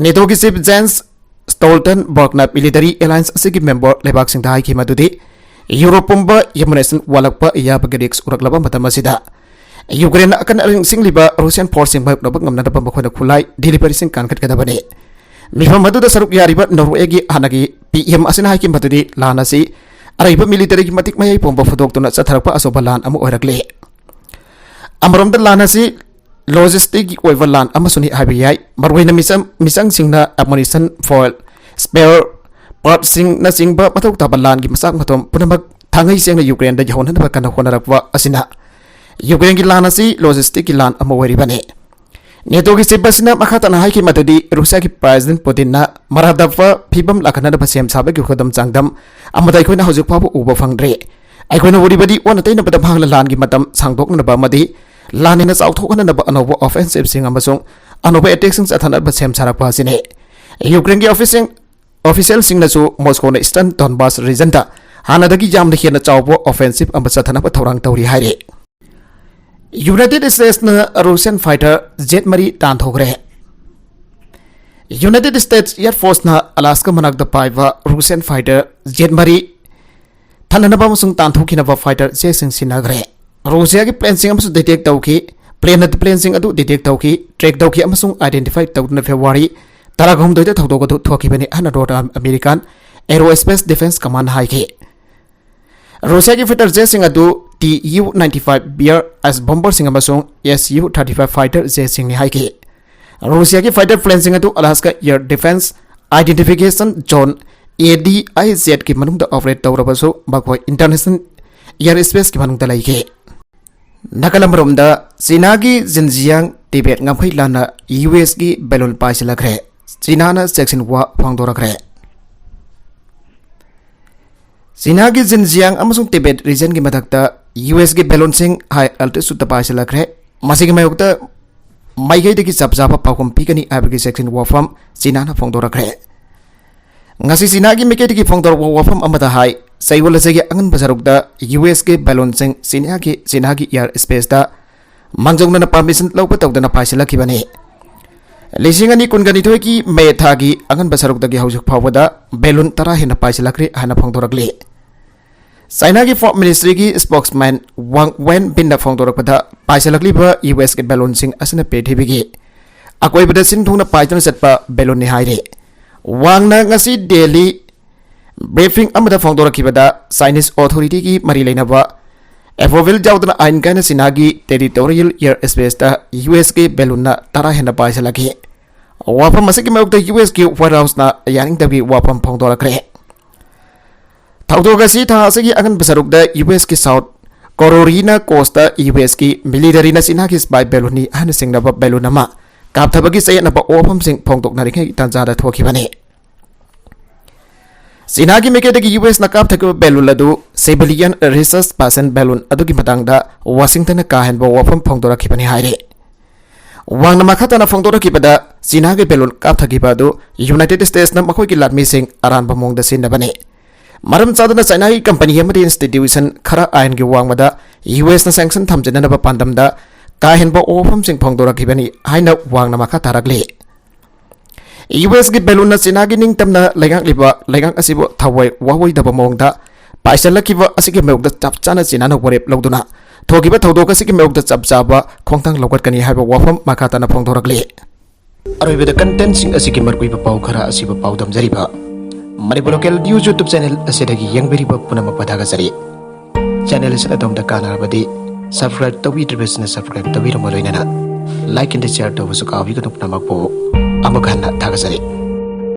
ꯅꯦꯇꯣꯒꯤ ꯆꯤꯐ ꯖꯦꯟꯁ ꯁ꯭ꯇꯣꯜꯇꯟꯕꯔꯒꯅ ꯃꯤꯂꯤꯇꯔꯤ ꯑꯦꯂꯥꯌꯟꯁ ꯑꯁꯤꯒꯤ ꯃꯦꯝꯕꯔ ꯂꯩꯕꯥꯛꯁꯤꯡꯗ ꯍꯥꯏꯈꯤ ꯃꯗꯨꯗꯤ ꯌꯨꯔꯣꯞ ꯄꯨꯝꯕ ꯌꯦꯃꯅꯦꯁꯟ ꯋꯥꯠꯂꯛꯄ ꯌꯥꯕꯒꯤ ꯔꯤꯛꯁ ꯎꯔꯛꯂꯕ ꯃꯇꯝ ꯑꯁꯤꯗ, ꯌꯨꯀ꯭ꯔꯦꯟꯅ ꯑꯀꯟ ꯑꯔꯤꯡ ꯁꯤꯡꯂꯤꯕ ꯔꯨꯁꯤꯌꯥꯟ ꯐꯣꯔꯁꯁꯤꯡ ꯃꯥꯌꯣꯛꯅꯕ ꯉꯝꯅꯅꯕ ꯃꯈꯣꯏꯅ ꯈꯨꯠꯂꯥꯏ ꯗꯤꯂꯤꯚꯔꯤꯁꯤꯡ ꯀꯟꯈꯠꯀꯗꯕꯅꯤ꯫ ꯃꯤꯐꯝ ꯑꯗꯨꯗ ꯁꯔꯨꯛ ꯌꯥꯔꯤꯕ ꯅꯣꯔꯋꯦꯒꯤ ꯍꯥꯟꯅꯒꯤ ꯄꯤ ꯑꯦꯝ ꯑꯁꯤꯅ ꯍꯥꯏꯈꯤꯕ ꯃꯗꯨꯗꯤ ꯂꯥꯟ ꯑꯁꯤ ꯑꯔꯩꯕ ꯃꯤꯂꯤꯇꯔꯤꯒꯤ ꯃꯇꯤꯛ ꯃꯌꯥꯏ ꯄꯣꯝꯕ ꯐꯨꯗꯣꯛꯇꯨꯅ ꯆꯠꯊꯔꯛꯄ ꯑꯆꯧꯕ ꯂꯥꯟ ꯑꯃ ꯑꯣꯏꯔꯛꯂꯤ꯫ ꯑꯃꯔꯣꯝꯗ ꯂꯥꯟ ꯑꯁꯤ ꯂꯣꯖꯤꯁꯇꯤꯛꯀꯤ ꯑꯣꯏꯕ ꯂꯥꯟ ꯑꯃꯁꯨꯅꯤ ꯍꯥꯏꯕ ꯌꯥꯏ꯫ ꯃꯔꯨꯑꯣꯏꯅ ꯃꯤꯆꯝ, ꯃꯤꯆꯪꯁꯤꯡꯅ ꯑꯃꯨꯅꯤꯁꯟ, ꯐꯣꯏꯜ, ꯁ꯭ꯄꯦꯌꯔ ꯄꯥꯔꯠꯁꯤꯡꯅꯆꯤꯡꯕ ꯃꯊꯧ ꯇꯥꯕ ꯂꯥꯟꯒꯤ ꯃꯆꯥꯛ ꯃꯊꯨꯝ ꯄꯨꯝꯅꯃꯛ ꯊꯥꯡꯉꯩ ꯁꯦꯡꯅ ꯌꯨꯀ꯭ꯔꯦꯟꯗ ꯌꯧꯍꯟꯅꯕ ꯀꯟꯅ ꯍꯣꯠꯅꯔꯛꯄ ꯑꯁꯤꯅ ꯌꯨꯀ꯭ꯔꯦꯟꯒꯤ ꯂꯥꯟ ꯑꯁꯤ ꯂꯣꯖꯤꯁꯇꯤꯛꯀꯤ ꯂꯥꯟ ꯑꯃ ꯑꯣꯏꯔꯤꯕꯅꯤ꯫ ꯅꯦꯇꯣꯒꯤ ꯆꯤꯞ ꯑꯁꯤꯅ ꯃꯈꯥ ꯇꯥꯅ ꯍꯥꯏꯈꯤ ꯃꯗꯨꯗꯤ ꯔꯨꯁꯤꯌꯥꯒꯤ ꯄ꯭ꯔꯦꯁꯤꯗꯦꯟꯠ ꯄꯨꯇꯤꯟꯅ ꯃꯔꯥꯗꯞꯄ ꯐꯤꯕꯝ ꯂꯥꯛꯍꯟꯅꯕ ꯁꯦꯝ ꯁꯥꯕꯒꯤ ꯈꯨꯗꯝ ꯆꯥꯡꯗꯝ ꯑꯃꯗ ꯑꯩꯈꯣꯏꯅ ꯍꯧꯖꯤꯛ ꯐꯥꯎꯕ ꯎꯕ ꯐꯪꯗ꯭ꯔꯤ꯫ ꯑꯩꯈꯣꯏꯅ ꯎꯔꯤꯕꯗꯤ ꯑꯣꯟꯅ ꯇꯩꯅꯕꯗ ꯃꯍꯥꯛꯅ ꯂꯥꯟꯒꯤ ꯃꯇꯝ ꯁꯥꯡꯗꯣꯛꯅꯅꯕ ꯑꯃꯗꯤ ꯂꯥꯟ ꯍꯦꯟꯅ ꯆꯥꯎꯊꯣꯛꯍꯟꯅꯕ ꯑꯅꯧꯕ ꯑꯣꯐꯦꯟꯁꯤꯞꯁꯤꯡ ꯑꯃꯁꯨꯡ ꯑꯅꯧꯕ ꯑꯦꯇꯦꯛꯁꯤꯡ ꯆꯠꯊꯅꯕ ꯁꯦꯝ ꯁꯥꯔꯛꯄ ꯑꯁꯤꯅꯤ꯫ ꯌꯨꯀ꯭ꯔꯦꯟꯒꯤ ꯑꯣꯐꯤꯁꯤꯌꯦꯜ, ꯑꯣꯐꯤꯁꯤꯌꯦꯜꯁꯤꯡꯅꯁꯨ ꯃꯣꯁꯀꯣꯅ ꯏꯁꯇꯔꯟ ꯗꯣꯟꯕꯥꯁ ꯔꯤꯖꯟꯗ ꯍꯥꯟꯅꯗꯒꯤ ꯌꯥꯝꯅ ꯍꯦꯟꯅ ꯆꯥꯎꯕ ꯑꯣꯐꯦꯟꯁꯤꯞ ꯑꯃ ꯆꯠꯊꯅꯕ ꯊꯧꯔꯥꯡ ꯇꯧꯔꯤ ꯍꯥꯏꯔꯤ꯫ ꯌꯨꯅꯥꯏꯇꯦꯗ ꯁ꯭ꯇꯦꯠꯁꯅ ꯔꯨꯁꯤꯌꯥꯟ ꯐꯥꯏꯇꯔ ꯖꯦꯠ ꯃꯔꯤ ꯇꯥꯟꯊꯣꯛꯈ꯭ꯔꯦ꯫ ꯌꯨꯅꯥꯏꯇꯦꯗ ꯁ꯭ꯇꯦꯠꯁ ꯑꯦꯌꯔ ꯐꯣꯔꯁꯅ ꯑꯂꯥꯁꯀꯥ ꯃꯅꯥꯛꯇ ꯄꯥꯏꯕ ꯔꯨꯁꯤꯌꯥꯟ ꯐꯥꯏꯇꯔ ꯖꯦꯠ ꯃꯔꯤ ꯊꯅꯅꯕ ꯑꯃꯁꯨꯡ ꯇꯥꯟꯊꯣꯛꯈꯤꯅꯕ ꯐꯥꯏꯇꯔ ꯖꯦꯠꯁꯤꯡ ꯁꯤꯖꯤꯟꯅꯈ꯭ꯔꯦ꯫ ꯔꯨꯁꯤꯌꯥꯒꯤ ꯄ꯭ꯂꯦꯟꯁꯤꯡ ꯑꯃꯁꯨ ꯗꯤꯇꯦꯛ ꯇꯧꯈꯤ꯫ ꯄ꯭ꯂꯦꯟꯅ ꯄ꯭ꯂꯦꯟꯁꯤꯡ ꯑꯗꯨ ꯗꯤꯇꯦꯛ ꯇꯧꯈꯤ, ꯇ꯭ꯔꯦꯛ ꯇꯧꯈꯤ ꯑꯃꯁꯨꯡ ꯑꯥꯏꯗꯦꯟꯇꯤꯐꯥꯏ ꯇꯧꯗꯨꯅ ꯐꯦꯕ꯭ꯔꯨꯋꯥꯔꯤ ꯇꯔꯥꯍꯨꯝꯗꯣꯏꯗ ꯊꯧꯗꯣꯛ ꯑꯗꯨ ꯊꯣꯛꯈꯤꯕꯅꯤ ꯍꯥꯏꯅ North American aerospace defence ꯀꯃꯥꯟꯗꯅ ꯍꯥꯏꯈꯤ꯫ ꯔꯨꯁꯤꯌꯥꯒꯤ ꯐꯥꯏꯇꯔ ꯖꯦꯠꯁꯤꯡ ꯑꯗꯨ T U ninety five bear S ꯕꯣꯝꯕꯔꯁꯤꯡ ꯑꯃꯁꯨꯡ S U thirty five fighter ꯖꯦꯠꯁꯤꯡꯅꯤ ꯍꯥꯏꯈꯤ꯫ ꯔꯨꯁꯤꯌꯥꯒꯤ ꯐꯥꯏꯇꯔ ꯄ꯭ꯂꯦꯟꯁꯤꯡ ꯑꯗꯨ Alaska air defence identification zone, A D I ꯖꯦꯠꯀꯤ ꯃꯅꯨꯡꯗ ꯑꯣꯄꯔꯦꯠ ꯇꯧꯔꯕꯁꯨ, ꯃꯈꯣꯏ ꯏꯟꯇꯔꯅꯦꯁꯅꯦꯜ ꯑꯦꯌꯔ ꯁ꯭ꯄꯦꯁꯀꯤ ꯃꯅꯨꯡꯗ ꯂꯩꯈꯤ꯫ ꯅꯥꯀꯜ ꯑꯃꯔꯣꯝꯗ, ꯆꯤꯅꯥꯒꯤ ꯖꯤꯟꯖꯤꯌꯥꯡ ꯇꯤꯕꯦꯠ ꯉꯝꯈꯩ ꯂꯥꯟꯅ ꯌꯨ ꯑꯦꯁꯀꯤ ꯕꯦꯂꯨꯟ ꯄꯥꯏꯁꯤꯜꯂꯛꯈ꯭ꯔꯦ꯫ ꯆꯤꯅꯥꯅ ꯆꯦꯛꯁꯤꯟ ꯋꯥ ꯐꯣꯡꯗꯣꯔꯛꯈ꯭ꯔꯦ꯫ ꯆꯤꯅꯥꯒꯤ ꯖꯤꯟꯖꯤꯌꯥꯡ ꯑꯃꯁꯨꯡ ꯇꯤꯕꯦꯠ ꯔꯤꯖꯟꯒꯤ ꯃꯊꯛꯇ ꯌꯨ ꯑꯦꯁꯀꯤ ꯕꯦꯂꯨꯟꯁꯤꯡ ꯍꯥꯏ ꯑꯜꯇꯤꯆꯨꯠꯇ ꯄꯥꯏꯁꯤꯜꯂꯛꯈ꯭ꯔꯦ꯫ ꯃꯁꯤꯒꯤ ꯃꯥꯌꯣꯛꯇ ꯃꯥꯏꯀꯩꯗꯒꯤ ꯆꯞ ꯆꯥꯕ ꯄꯥꯎꯈꯨꯝ ꯄꯤꯒꯅꯤ ꯍꯥꯏꯕꯒꯤ ꯆꯦꯛꯁꯤꯟ ꯋꯥꯐꯝ ꯆꯤꯅꯥꯅ ꯐꯣꯡꯗꯣꯔꯛꯈ꯭ꯔꯦ꯫ ꯉꯁꯤ ꯆꯤꯅꯥꯒꯤ ꯃꯥꯏꯀꯩꯗꯒꯤ ꯐꯣꯡꯗꯣꯔꯛꯄ ꯋꯥꯐꯝ ꯑꯃꯗ ꯍꯥꯏ, ꯆꯌꯣꯜ ꯑꯁꯤꯒꯤ ꯑꯉꯟꯕ ꯁꯔꯨꯛꯇ ꯌꯨ ꯑꯦꯁꯀꯤ ꯕꯦꯂꯨꯟꯁꯤꯡ ꯆꯤꯅꯥꯒꯤ, ꯆꯤꯅꯥꯒꯤ ꯑꯦꯌꯔ ꯁ꯭ꯄꯦꯁꯇ ꯃꯥꯡꯖꯧꯅꯅ ꯄꯥꯔꯃꯤꯁꯟ ꯂꯧꯕ ꯇꯧꯗꯅ ꯄꯥꯏꯁꯤꯜꯂꯛꯈꯤꯕꯅꯤ꯫ ꯂꯤꯁꯤꯡ ꯑꯅꯤ ꯀꯨꯟꯒ ꯅꯤꯊꯣꯏꯒꯤ ꯃꯦ ꯊꯥꯒꯤ ꯑꯉꯟꯕ ꯁꯔꯨꯛꯇꯒꯤ ꯍꯧꯖꯤꯛ ꯐꯥꯎꯕꯗ ꯕꯦꯂꯨꯟ ꯇꯔꯥ ꯍꯦꯟꯅ ꯄꯥꯏꯁꯤꯜꯂꯛꯈ꯭ꯔꯦ ꯍꯥꯏꯅ ꯐꯣꯡꯗꯣꯔꯛꯂꯤ꯫ ꯆꯥꯏꯅꯥꯒꯤ ꯐꯣꯔꯦꯟ ꯃꯤꯅꯤꯁꯇ꯭ꯔꯤꯒꯤ ꯁ꯭ꯄꯣꯛꯁꯃꯦꯟ ꯋꯥꯡ ꯋꯦꯟꯕꯤꯟꯅ ꯐꯣꯡꯗꯣꯔꯛꯄꯗ, ꯄꯥꯏꯁꯤꯜꯂꯛꯂꯤꯕ ꯌꯨ ꯑꯦꯁꯀꯤ ꯕꯦꯂꯨꯟꯁꯤꯡ ꯑꯁꯤꯅ ꯄ꯭ꯔꯤꯊꯤꯕꯤꯒꯤ ꯑꯀꯣꯏꯕꯗ ꯁꯤꯟ ꯊꯨꯡꯅ ꯄꯥꯏꯗꯨꯅ ꯆꯠꯄ ꯕꯦꯂꯨꯟꯅꯤ ꯍꯥꯏꯔꯤ꯫ ꯋꯥꯡꯅ ꯉꯁꯤ ꯗꯦꯜꯂꯤ ꯕ꯭ꯔꯤꯐꯤꯡ ꯑꯃꯗ ꯐꯣꯡꯗꯣꯔꯛꯈꯤꯕꯗ, ꯆꯥꯏꯅꯤꯁ ꯑꯣꯊꯣꯔꯤꯇꯤꯒꯤ ꯃꯔꯤ ꯂꯩꯅꯕ ꯑꯦꯄ꯭ꯔꯨꯚꯦꯜ ꯌꯥꯎꯗꯅ ꯑꯥꯏꯟ ꯀꯥꯏꯅ ꯆꯤꯅꯥꯒꯤ ꯇꯦꯔꯤꯇꯣꯔꯤꯌꯦꯜ ꯑꯦꯌꯔ ꯁ꯭ꯄꯦꯁꯇ ꯌꯨ ꯑꯦꯁꯀꯤ ꯕꯦꯂꯨꯟꯅ ꯇꯔꯥ ꯍꯦꯟꯅ ꯄꯥꯏꯁꯤꯜꯂꯛꯈꯤ꯫ ꯋꯥꯐꯝ ꯑꯁꯤꯒꯤ ꯃꯥꯌꯣꯛꯇ ꯌꯨ ꯑꯦꯁꯀꯤ ꯋꯥꯏꯠ ꯍꯥꯎꯁꯅ ꯌꯥꯅꯤꯡꯗꯕꯒꯤ ꯋꯥꯐꯝ ꯐꯣꯡꯗꯣꯔꯛꯈ꯭ꯔꯦ꯫ ꯊꯧꯗꯣꯛ ꯑꯁꯤ ꯊꯥ ꯑꯁꯤꯒꯤ ꯑꯉꯟꯕ ꯁꯔꯨꯛꯇ ꯌꯨ ꯑꯦꯁꯀꯤ ꯁꯥꯎꯠ ꯀꯣꯔꯣꯔꯤꯅꯥ ꯀꯣꯁꯇ ꯌꯨ ꯑꯦꯁꯀꯤ ꯃꯤꯂꯤꯇꯔꯤꯅ ꯆꯤꯅꯥꯒꯤ ꯁ꯭ꯄꯥꯏ ꯕꯦꯂꯨꯟꯅꯤ ꯍꯥꯏꯅ ꯆꯤꯡꯅꯕ ꯕꯦꯂꯨꯟ ꯑꯃ ꯀꯥꯞꯊꯕꯒꯤ ꯆꯌꯦꯠꯅꯕ ꯋꯥꯐꯝꯁꯤꯡ ꯐꯣꯡꯗꯣꯛꯅꯔꯤꯉꯩ ꯇꯥꯟꯖꯥꯗ ꯊꯣꯛꯈꯤꯕꯅꯤ꯫ ꯆꯤꯅꯥꯒꯤ ꯃꯥꯏꯀꯩꯗꯒꯤ ꯌꯨ ꯑꯦꯁꯅ ꯀꯥꯞꯊꯈꯤꯕ ꯕꯦꯂꯨꯟ ꯑꯗꯨ ꯁꯤꯚꯤꯂꯤꯌꯟ ꯔꯤꯁꯔꯆ ꯄꯥꯔꯁꯟ ꯕꯦꯂꯨꯟ ꯑꯗꯨꯒꯤ ꯃꯇꯥꯡꯗ ꯋꯥꯁꯤꯡꯇꯟꯅ ꯀꯥ ꯍꯦꯟꯕ ꯋꯥꯐꯝ ꯐꯣꯡꯗꯣꯔꯛꯈꯤꯕꯅꯤ ꯍꯥꯏꯔꯤ꯫ ꯋꯥꯡꯅ ꯃꯈꯥ ꯇꯥꯅ ꯐꯣꯡꯗꯣꯔꯛꯈꯤꯕꯗ, ꯆꯤꯅꯥꯒꯤ ꯕꯦꯂꯨꯟ ꯀꯥꯞꯊꯈꯤꯕ ꯑꯗꯨ ꯌꯨꯅꯥꯏꯇꯦꯗ ꯁ꯭ꯇꯦꯠꯁꯅ ꯃꯈꯣꯏꯒꯤ ꯂꯥꯟꯃꯤꯁꯤꯡ ꯑꯔꯥꯟꯕ ꯃꯑꯣꯡꯗ ꯁꯤꯖꯤꯟꯅꯕꯅꯤ꯫ ꯃꯔꯝ ꯆꯥꯗꯅ ꯆꯥꯏꯅꯥꯒꯤ ꯀꯝꯄꯅꯤ ꯑꯃꯗꯤ ꯏꯟꯁꯇꯤꯇ꯭ꯌꯨꯁꯟ ꯈꯔ ꯑꯥꯏꯟꯒꯤ ꯋꯥꯡꯃꯗ ꯌꯨ ꯑꯦꯁꯅ ꯁꯦꯡꯁꯟ ꯊꯝꯖꯤꯟꯅꯅꯕ ꯄꯥꯟꯗꯝꯗ ꯀꯥ ꯍꯦꯟꯕ ꯋꯥꯐꯝꯁꯤꯡ ꯐꯣꯡꯗꯣꯔꯛꯈꯤꯕꯅꯤ ꯍꯥꯏꯅ ꯋꯥꯡꯅ ꯃꯈꯥ ꯇꯥꯔꯛꯂꯤ꯫ ꯌꯨ ꯑꯦꯁꯀꯤ ꯕꯦꯂꯨꯟꯅ ꯆꯤꯅꯥꯒꯤ ꯅꯤꯡꯇꯝꯅ ꯂꯩꯉꯥꯛꯂꯤꯕ ꯂꯩꯉꯥꯛ ꯑꯁꯤꯕꯨ ꯊꯋꯥꯏ ꯋꯥꯑꯣꯏꯗꯕ ꯃꯑꯣꯡꯗ ꯄꯥꯏꯁꯤꯜꯂꯛꯈꯤꯕ ꯑꯁꯤꯒꯤ ꯃꯥꯌꯣꯛꯇ ꯆꯞ ꯆꯥꯅ ꯆꯤꯅꯥꯅ ꯋꯥꯔꯦꯞ ꯂꯧꯗꯨꯅ ꯊꯣꯛꯈꯤꯕ ꯊꯧꯗꯣꯛ ꯑꯁꯤꯒꯤ ꯃꯥꯌꯣꯛꯇ ꯆꯞ ꯆꯥꯕ ꯈꯣꯡꯊꯥꯡ ꯂꯧꯈꯠꯀꯅꯤ ꯍꯥꯏꯕ ꯋꯥꯐꯝ ꯃꯈꯥ ꯇꯥꯅ ꯐꯣꯡꯗꯣꯔꯛꯂꯤ꯫ ꯑꯔꯣꯏꯕꯗ ꯀꯟꯇꯦꯟꯁꯤꯡ ꯑꯁꯤꯒꯤ ꯃꯔꯨꯑꯣꯏꯕ ꯄꯥꯎ ꯈꯔ ꯑꯁꯤꯕꯨ ꯄꯥꯎꯗꯝꯖꯔꯤꯕ Manipur local news YouTube channel ꯑꯁꯤꯗꯒꯤ ꯌꯦꯡꯕꯤꯔꯤꯕ ꯄꯨꯝꯅꯃꯛꯄꯨ ꯊꯥꯒꯠꯆꯔꯤ꯫ ꯆꯦꯅꯦꯜ ꯑꯁꯤꯅ ꯑꯗꯣꯝꯗ ꯀꯥꯟꯅꯔꯕꯗꯤ ꯁꯕꯁꯀ꯭ꯔꯥꯏꯕ ꯇꯧꯕꯤꯗ꯭ꯔꯤꯕꯁꯤꯡꯅ ꯁꯕꯁꯀ꯭ꯔꯥꯏꯕ ꯇꯧꯕꯤꯔꯝꯕ ꯂꯣꯏꯅꯅ ꯂꯥꯏꯛ ꯑꯦꯟ ꯁꯤꯌꯔ ꯇꯧꯕꯁꯨ ꯀꯥꯎꯕꯤꯒꯅꯨ꯫ ꯄꯨꯝꯅꯃꯛꯄꯨ ꯑꯃꯨꯛ ꯍꯟꯅ ꯊꯥꯒꯠꯆꯔꯤ꯫